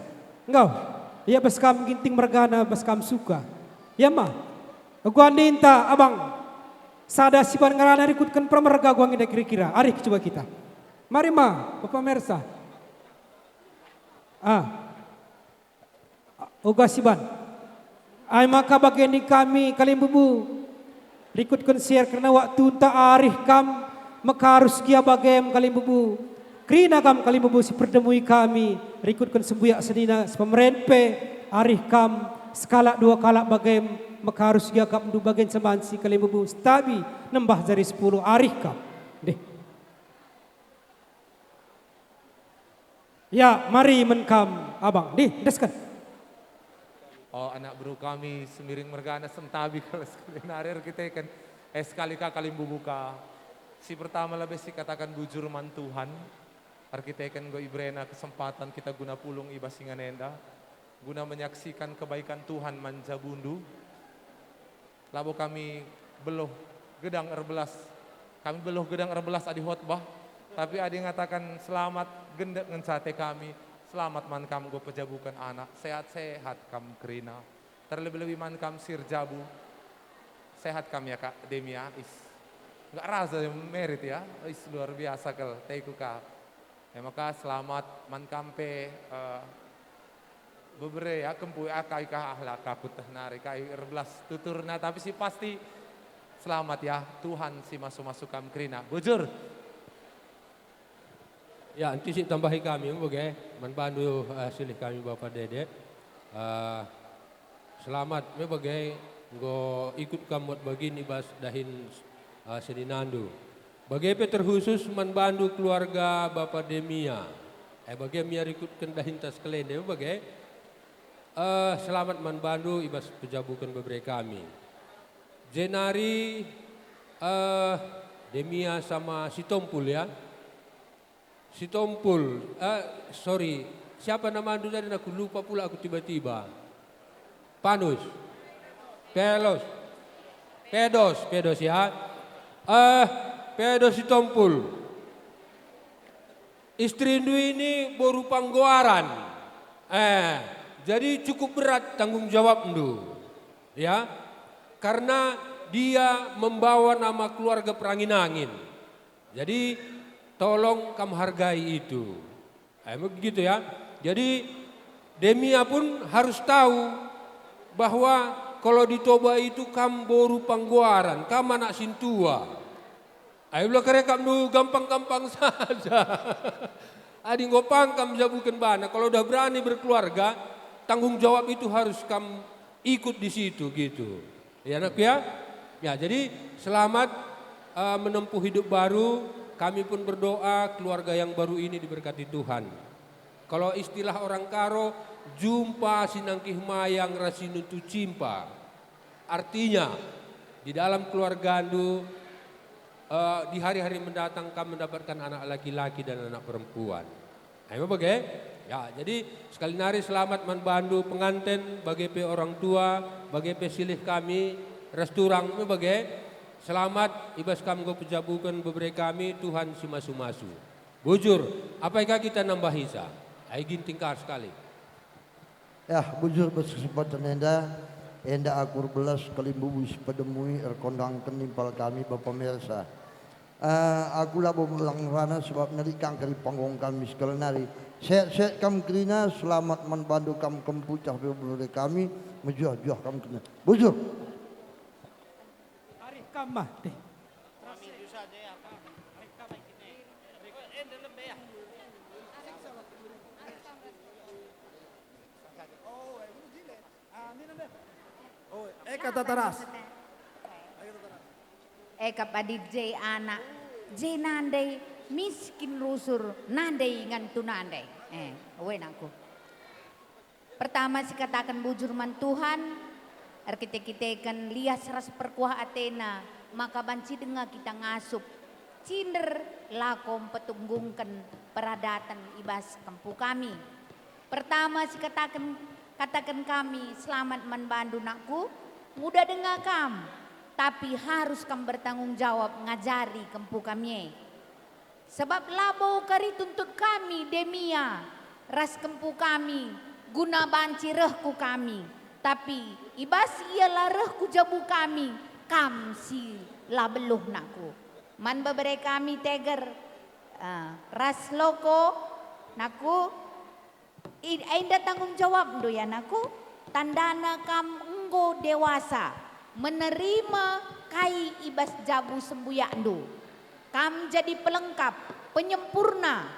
Enggo, ia bas kam Ginting mergana, bas kam Suka. Ia ma, guandinta abang, sada siban ngerana rikutken permerga guanginda kira-kira, arih coba kita. Mari ma, Bapa Mersa. Ah. Uga siban. Ai maka bage nina kami kalimbubu, rikutken si erkena waktunta arih kam, maka arus gia bagem kalimbubu. Kerina kam kalimbubu si perdemui kami, rikutken sembuyak senina si pemeren pe, arih kam, sekalak dua kalak bagem, maka arus gia akapndu bagen semansi kalimbubu, sentabi nembah jari sepuluh arih kam. Deh. Ya, mari men kam, Abang. Dih, endesken. O, anak beru kami, Sembiring mergana, sentabi kal sekali nari erkiteken. Eh, sekali ka kalimbubu ka. Si pertama lebe sikataken bujur man Tuhan, erkiteken enggo iberena kesempatan kita guna pulung i bas ingan enda, guna menyaksikan kebaikan Tuhan man jabundu. Labo kami beluh gedang erbelas. Kami beluh gedang erbelas adi khotbah, tapi adi ngataken selamat, gendek ngenca ate kami. Selamat man kam enggo pejabuken anak, sehat-sehat kam kerina. Terlebih-lebih man kam si erjabu. Sehat kam ya, Kak Demia? Is. Enggak rasa merit ya. Is, luar biasa kal, teku ka. E maka selamat man kam pe, eh, bebere ya, kempu ya, kai ka, ah, la ka kueteh nari kai erbelas tuturna, tapi si pasti selamat ya, Tuhan si masu-masu kam kerina. Bujur. Ya, enti si tambahi kami, bage, man bandu, eh, silih kami Bapa Dede. Eh, Selamat me bage enggo ikut kam muat bagin i bas dahin, eh, seninandu. Bage pe terkhusus man bandu keluarga Bapa Demia. Eh, bage Mia rikutken dahinta sekalende me bage. Eh, selamat man bandu i bas pejabuken bebere kami. Jenari, eh, Demia sama Sitompul ya. Sitompul, eh, sorry, siapa namandu tadi? Aku lupa pula aku tiba-tiba. Panus. Pelos. Pedos, Pedos ya. Eh, Pedos Sitompul. Istrindu ini boru Panggoaran. Eh, jadi cukup berat tanggung jawabndu. Ya. Karena dia membawa nama keluarga perangin-angin. Jadi, tolong kam hargai itu. Eh, begitu ya. Jadi, Demia pun harus tahu bahwa kalau di Toba itu kam boru Panggoaran, kam anak sintua. Ayo la kari akapndu gampang-gampang saja. Adi enggo pang kam jabuken bana, kalau udah berani berkeluarga, tanggung jawab itu harus kam ikut di situ, gitu. Ya, anakku, ya? Ya, jadi selamat, eh, menempuh hidup baru. Kami pun berdoa keluarga yang baru ini diberkati Tuhan. Kalau istilah orang Karo, jumpa si nangkih mayang ras si nuntu cimpa. Artinya, di dalam keluargandu, eh, di hari-hari mendatang kam mendapatkan anak laki-laki dan anak perempuan. Ayo bage. Ya, jadi sekali nari selamat man bandu penganten, bage pe orang tua, bage pe silih kami, ras turang me bage. Selamat i bas kam enggo pejabuken bebere kami, Tuhan si masu-masu. Bujur, apai ka kita nambahisa? Ai Ginting ka sekali. Yah, bujur bas kesempatan enda, enda aku erbelas kalimbubu si perdemui erkondangken nimpal kami Bapa Mersa. Eh, aku labo melang ngerana sebab nari kangkeri panggung kami sekali nari. Sehat-sehat kam kerina, selamat man bandu kam kempu cah bebere kami, mejuah-juah kam kerina. Bujur. Arih kam mah, deh. Eh, kata teras. Eh, kap adi je anak, je nandai, miskin rusur, nandai ngantu nandai. Eh, we nangku. Pertama sikataken bujur man Tuhan, Erkite-kiteken lias ras perkuah atena, maka banci denga kita ngasup cinder lako mpetunggungken peradaten i bas kempu kami. Pertama sikataken, kataken kami, selamat man bandu, nakku, nguda denga kam, tapi harus kam bertanggung jawab ngajari kempu kami e. Sebab labo kari tuntut kami Demia ras kempu kami guna banci reh ku kami, tapi i bas ia la reh ku jabu kami, kam si la beluh, nakku. Man bebere kami Teger, eh, ras Loko, nakku, I-, enda tanggung jawabndu, ya, nakku, tandana kam enggo dewasa, menerima kai i bas jabu sembuyakndu. Kam jadi pelengkap, penyempurna,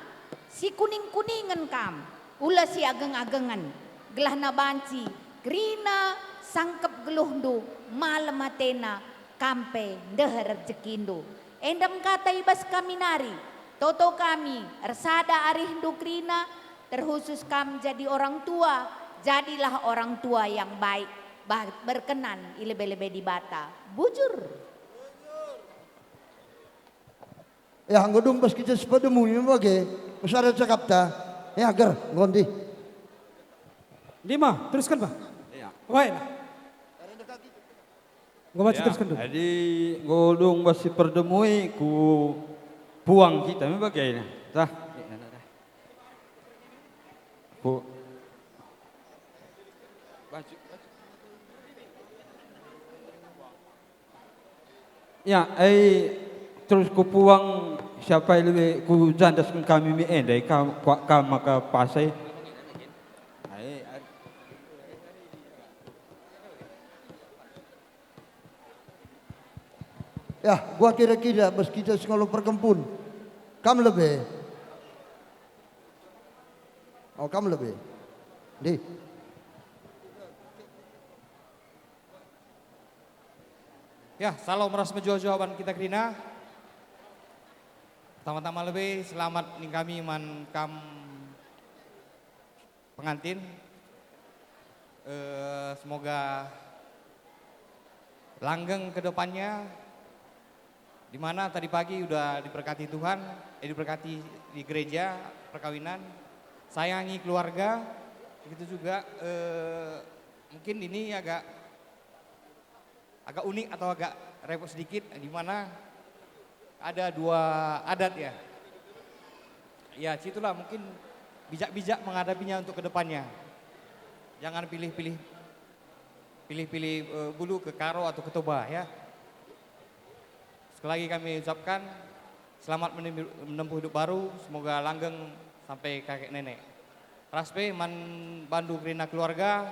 si kuning-kuningen kam, ula si ageng-agengen, gelahna banci kerina sangkep geluhndu, malem atena, kam pe ndeher rejekindu. Enda me kata i bas kami nari, toto kami ersada arihndu kerina, terkhusus kam jadi orang tua, jadilah orang tua yang baik, bah-, berkenan i lebe-lebe Dibata. Bujur. Ya, enggo dung bas kita sepedemu ini bage. Usada cakapta. Ya, ger, ngondi. Lima, teruskan, Bah. Iya. Baiklah. Enggo banci teruskan dulu. Jadi, enggo dung bas si perdemui ku puang kita me bage. Tah. Ku Ya, ai terus ku puang siapa lebe ku jandas kami mi enda kam, kam maka pasai. Ai, ai. Ya, gua kira-kira bas kita sengalo perkempun. Kam lebe. Oh, kam lebe. Di. Ya, salam ras mejuah-juah ban kita kerina. Pertama-tama lebe selamat ning kami man kam pengantin. Eh, semoga langgeng ke depannya, di mana tadi pagi udah diberkati Tuhan, eh, diberkati di gereja perkawinan, sayangi keluarga, begitu juga, eh, mungkin ini agak agak unik atau agak repot sedikit, di mana ada dua adat, ya. Ya, situlah mungkin bijak-bijak menghadapinya untuk kedepannya. Jangan pilih-pilih, pilih-pilih, eh, bulu ke Karo atau ke Toba, ya. Sekali lagi kami ucapkan selamat menempuh, menempuh hidup baru, semoga langgeng sampai kakek nenek. Ras pe man bandu kerina keluarga,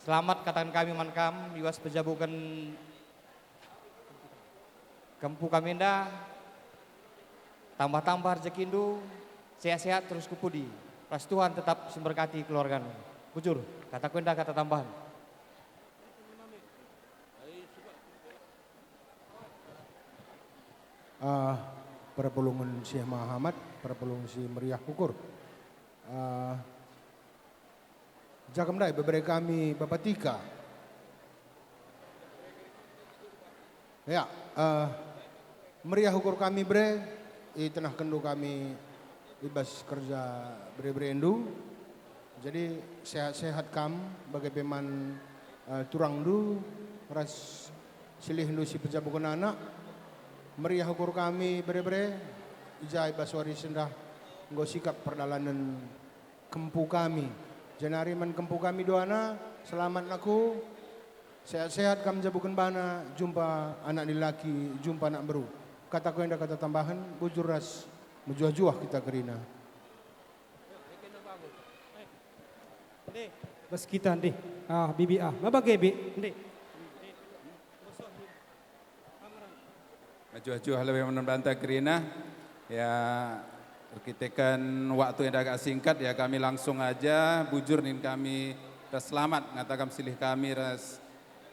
selamat kataken kami man kam, i bas pejabuken kempu kami enda, tambah-tambah rejekindu, sehat-sehat terus ku pudi, ras Tuhan tetap si mberkati keluargandu. Bujur, kataku enda kata tambahan. Ah, perpulungen si mehamat, perpulungen si meriah ukur. Ah, jagem ndai bebere kami Bapa Tika. Ya, ah, meriah ukur kami bere, itenahkenndu kami i bas kerja bere-berendu. Jadi, sehat-sehat kam, bage pe man, eh, turangndu ras silihndu si pejabuken anak. Meriah ukur kami bere-bere, i ja i bas wari sendah enggo sikap perdalanen kempu kami. Jenari man kempu kami duana, selamat nakku, sehat-sehat kam jabuken bana, jumpa anak dilaki, jumpa anak beru. Kataku enda kata tambahen, bujur ras mejuah-juah kita kerina. Ndeh, bas kita ndeh. Ah, bibi ah. Ma bage, Bi? Ndeh. Mejuah-juah lebe man banta kerina. Ya, erkiteken waktu enda agak singkat, ya, kami langsung aja, bujur nin kami ras selamat ngataken silih kami ras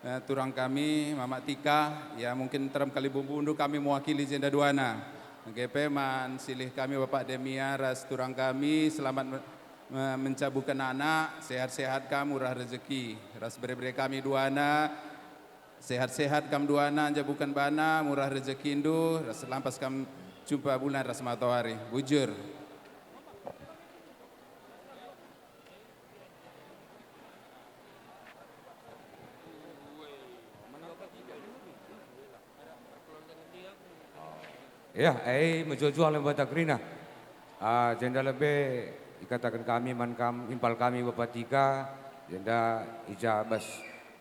Eh, turang kami, Mamak Tika, ya, mungkin nterem kali bumbundu kami mewakili jenda duana. Engke pe man silih kami Bapak Demia ras turang kami, selamat me-, me-, mencabuken anak, sehat-sehat kam, murah rezeki. Ras bere-bere kami duana, Sehat-sehat kam duana, njabuken bana, murah rejekindu, ras lampas kam jumpa bulan ras matoari. Bujur. Ya, e, mejuah-juah lebe banta kerina. Ah, jenda lebe ikataken kami man kam, impal kami Bapa Tiga, jenda i ja bas,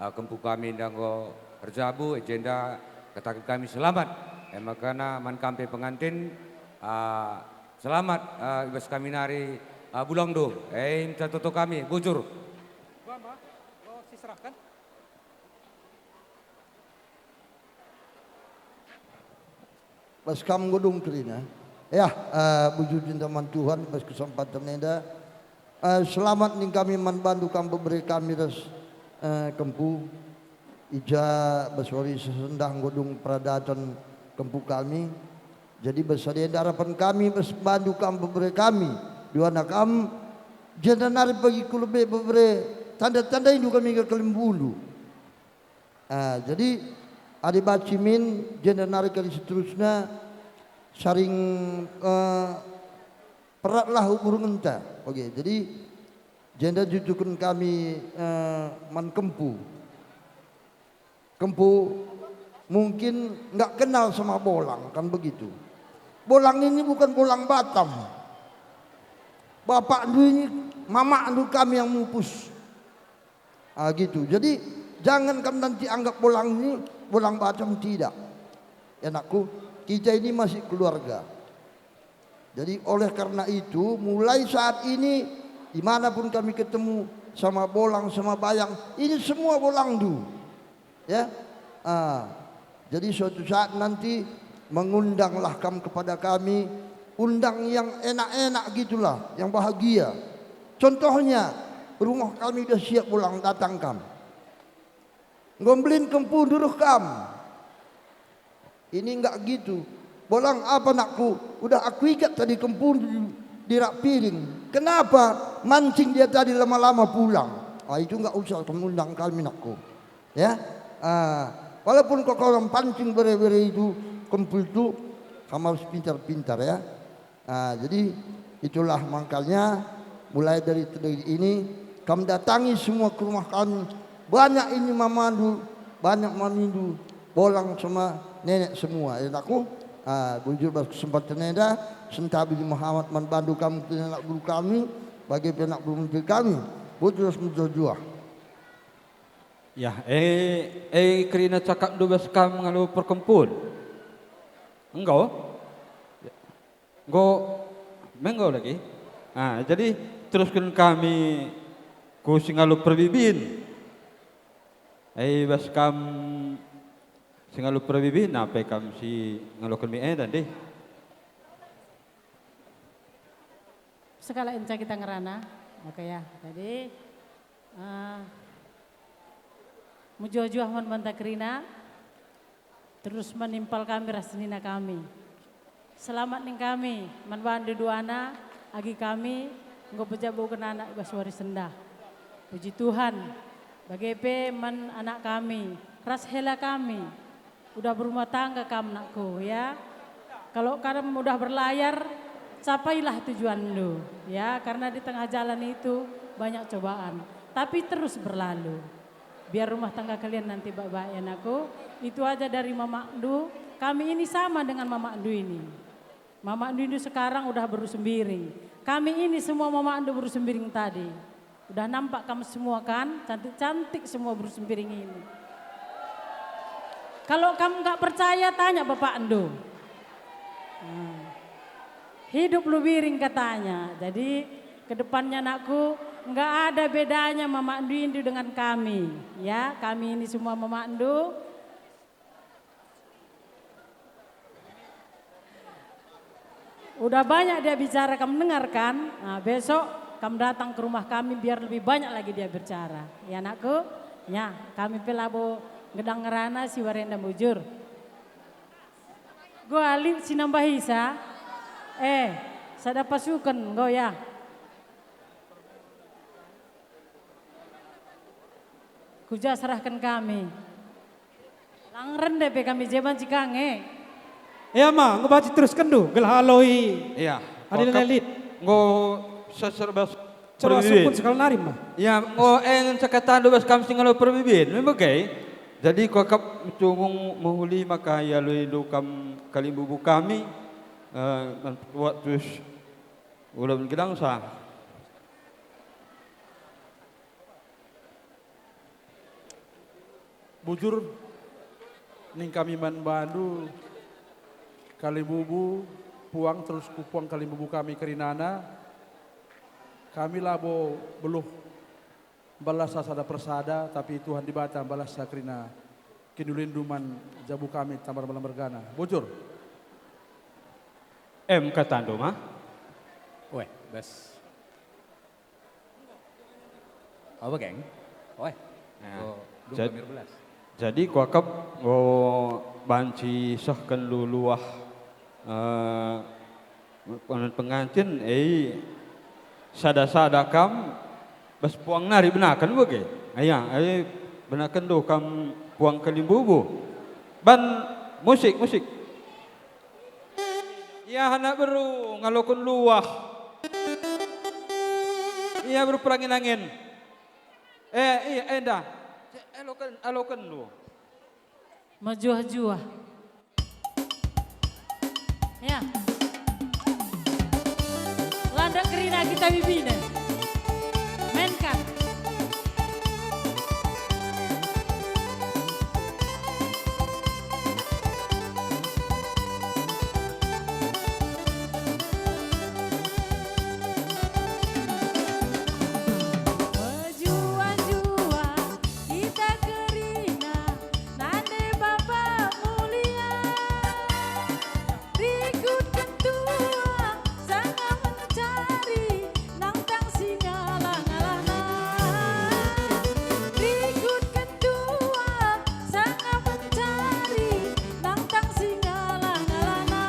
ah, kempu kami enda enggo erjabu, e jenda kataken kami selamat. E maka man kam pe pengantin, ah, selamat, ah, i bas kami nari, ah, bulangndu. E, minter toto kami, bujur. Bas kam enggo dung kerina. Ya, eh, bujur jenda man Tuhan bas kesempatan enda. Eh, selamat ning kami man bandu kam bebere kami ras, eh, kempu. I ja bas wari sendah enggo dung peradaten kempu kami. Jadi bas sada enda arapen kami bas bandu kam bebere kami. Duana kam jenda nari pagi ku lebe bebere tanda-tandaindu kami ke kelimbundu. Ah, jadi, adi banci min, jenda nari kali seterusna, saring, eh, peratlah hubungenta. Oke, jadi, jenda jujuken kami, eh, man kempu. Kempu mungkin nggak kenal sama bolang, kan begitu. Bolang ini bukan bolang Batam. Bapakndu ini, mamakndu kami yang mupus. Ah, gitu. Jadi, jangan kam nanti anggap bolang ini bolang Batam, tidak. Ya, anakku, kita ini masih keluarga. Jadi, oleh karena itu, mulai saat ini, dimanapun kami ketemu, sama bolang, sama bayang, ini semua bolangndu. Ya. Ah, jadi suatu saat nanti mengundanglah kam kepada kami, undang yang enak-enak gitulah, yang bahagia. Contohnya, rumah kami udah siap bolang, datang kam. Enggo mbelin kempu nduruh kam. Ini enggak gitu. Bolang apa, nakku? Udah aku ikat tadi kempu di, di rak piring. Kenapa? Mancing dia tadi lama-lama pulang. Ah, itu enggak usah kam undang kami, nakku. Ya. Ah, walaupun kau orang pancing bere-bere itu, kempul itu, kamu harus pintar-pintar, ya. Ah, jadi itulah makanya mulai dari detik ini, kam datangi semua ke rumah kami. Banyak ini mamandu, banyak mamindu, bolang sama nenek semua, ya, anakku. Ah, bujur bas kesempatan enda, sentabi Muhammad man bandu kam, anak beru kami, bage pe anak beru menteri kami. Bujur ras mejuah-juah. Ya, eh, eh, kerina cakapndu bas kam ngalo perkempun? Enggo? Enggo, enggo lagi. Ah, jadi terusken kami ku si ngalo perbibin. Eh, bas kam si ngalo perbibin, nape kam si ngaloken mi enda, ndih? Sekalak enca kita ngerana. Oke ya, jadi, eh, mejuah-juah man banta kerina, terus man impal kami ras senina kami. Selamat ning kami, man bandu duana, agi kami enggo pejabuken anak i bas wari sendah. Puji Tuhan, bage pe man anak kami, ras hela kami. Udah berumah tangga kam, nakku, ya. Kalau kam udah berlayar, capailah tujuanndu, ya, karena di tengah jalan itu banyak cobaan, tapi terus berlalu. Biar rumah tangga kalian nanti baik-baik, ya, nakku. Itu aja dari mamakndu. Kami ini sama dengan mamakndu ini. Mamakndu ini sekarang udah beru sembiring. Kami ini semua mamakndu beru sembiring tadi. Udah nampak kam semua kan, cantik-cantik semua beru sembiring ini. Kalau kam nggak percaya, tanya bapakndu. Nah, hidup lubiring katanya. Jadi, kedepannya, nakku, nggak ada bedanya mamakndu ini dengan kami. Ya, kami ini semua mamakndu. Udah banyak dia bicara, kam dengar kan? Nah, besok kam datang ke rumah kami biar lebih banyak lagi dia bicara. Ya, nakku? Ya, kami pe labo gedang ngerana si warenda bujur. Go alit si nambahisa. Eh, sada pasuken, go ya. Kuja serahken kami. Ang rende pe kami je banci ka nge. Ea ma, enggo banci teruskenndu, gelah aloi. Iya, adil kuakap lit. Enggo seserba coba perbibin. Sukun sekali nari ma. Iya, enggo, eh, ngenca katandu bas kam si ngalo perbibin, me bage. Jadi kuakap metungung mehuli maka ialoindu kam kalimbubu kami, eh, man petuak terus ulam gedangsa. Bujur, ning kami man bandu, kalimbubu, puang terus kupuang kalimbubu kami kerinana. Kami labo beluh mbalasca sada persada, tapi Tuhan Dibata mbalasca kerina kiniulinndu man jabu kami Tambar Malam mergana. Bujur. Em katandu ma? Weh, bas. Apa, geng? Oe. Nah, oh, belum jad-, kami erbelas. Jadi kuakap, oh, banci sehken lu luah, eh, pengantin, eh, sada-sada kam bas puang nari benaken bage. Aya, eh, benaken do kam puang kalimbubu. Ban musik, musik. Ia anak beru ngaloken luah. Ia beru perangin-angin. Eh, iya, enda. Aloken, aloken lu. Mejuah-juah. Ya. Landak kerina kita bibina. Menkan. Mejuah-juah kita kerina, nande Bapa mulia. Rikutken tua sanga mencari, nangtang si ngalah-ngalahna. Rikutken tua sanga mencari, nangtang si ngalah-ngalahna.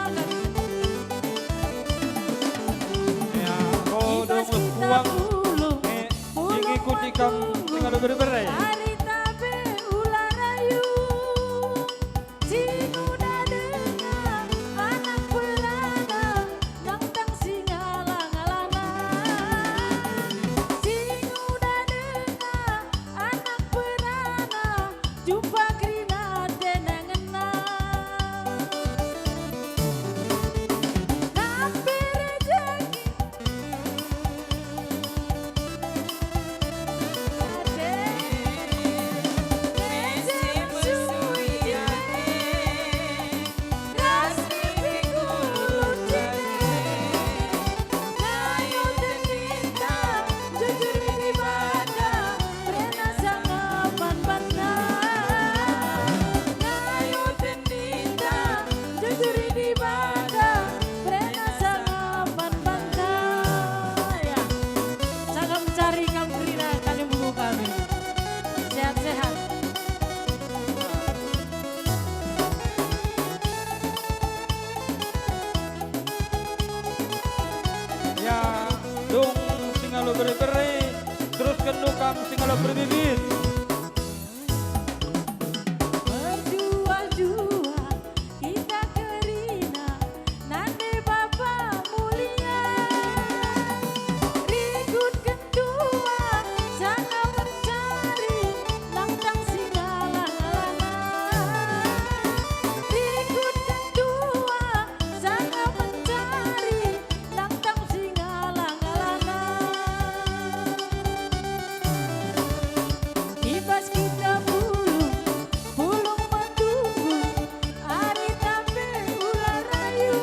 Ya, oh, ibas kita puang, pulung, eh, pulung ngikuti kam matunggung, singalo bere-bere. Ari tabe ula rayu. Si nguda denga anak perana, nangtang si ngalah-ngalahna. Si nguda denga anak perana, jumpa kerina tenangenna. Nampe rejeki. Jujur i Dibata, berena sangapan banta. Ya. Cakap mencari kam kerina kalimbubu kami. Sehat-sehat. Ya, dung singalo bere-bere, terusken kam singalo perbibin. Mejuah-juah kita kerina, nande Bapa mulia. Rikutken tua sanga mencari, nangtang si ngalah-ngalahna. Rikutken tua sanga mencari, nangtang si ngalah-ngalahna. I bas kita pulung, pulung matunggung, ari tabe ula rayu.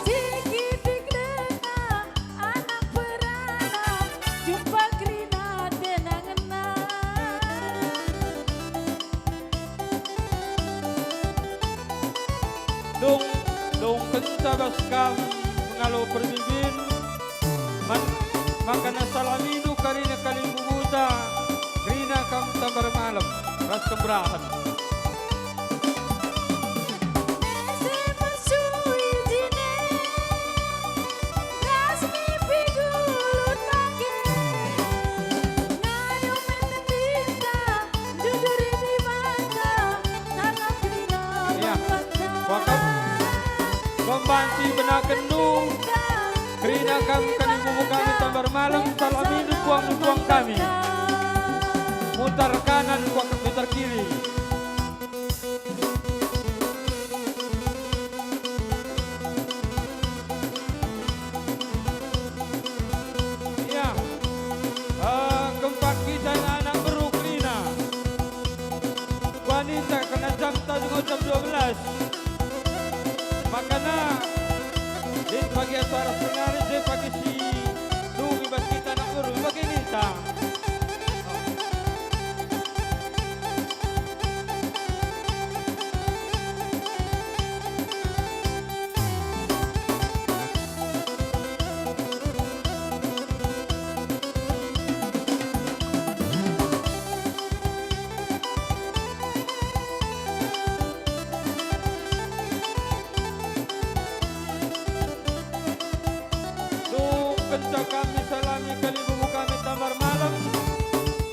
Si kitik denga anak perana, jumpa kerina tenangenna. Dung, dung kenca bas kam ngalo perbibin, man, maka nasalamindu karina kalimbubuta, kerina kam Tambar Malem ras kemberahen. Mese mesui jine, ras nipi gulut bage. Ngayumen ninta, jujur i Dibata, Kam kalimbubu kami Tambar Malem, salamindu puang-puang kami. Mutar kanan, puang mutar kiri. Ya. Eh, kempak kita anak beru kerina. Wanita kena jam tajung jam dua belas. Makana, lit bagi acara sengari, je bagi si dumi bas kita anak beru, bagi nita. Dung kenca kami salami kalimbubu kami Tambar Malem,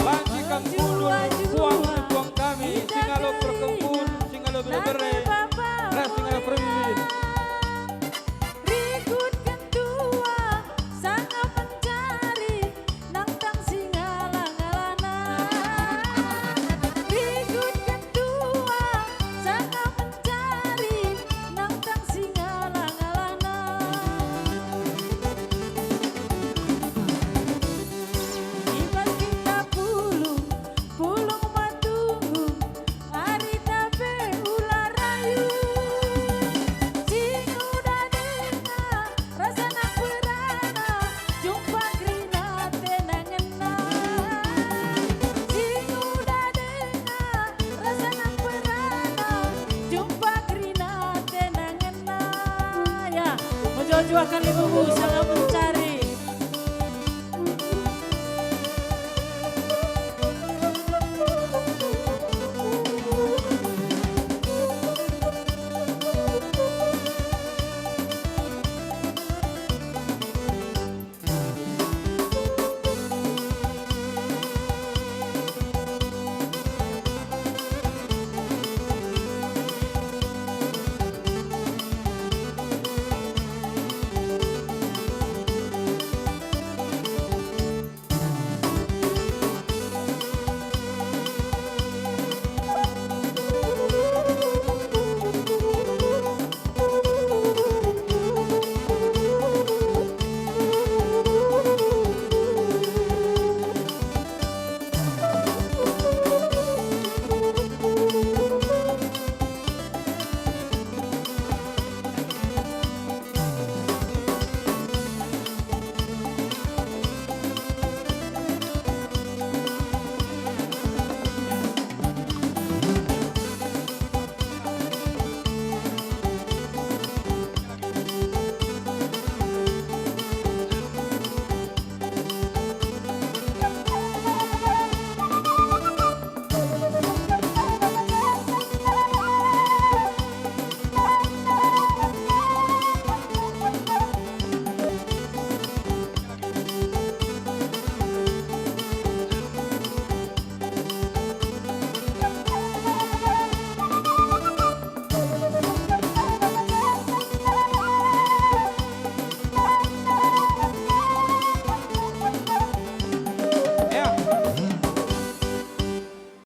banci kam kundul puang-puang kami, singalo perkempun, singalo bere-bere, ras singalo perwin. Rikutken tua sanga mencari nangtang singala-ngalana. Rikutken tua sanga mencari nangtang singala-ngalana. I bas kita pulung, pulung matunggung, ari tabe ula rayu. Si nguda denga rasa nang perana, jumpa kerina tenangenna. Si nguda denga rasa nang perana, jumpa kerina tenangenna. Ya, mejuah-juahken ibu-ibu,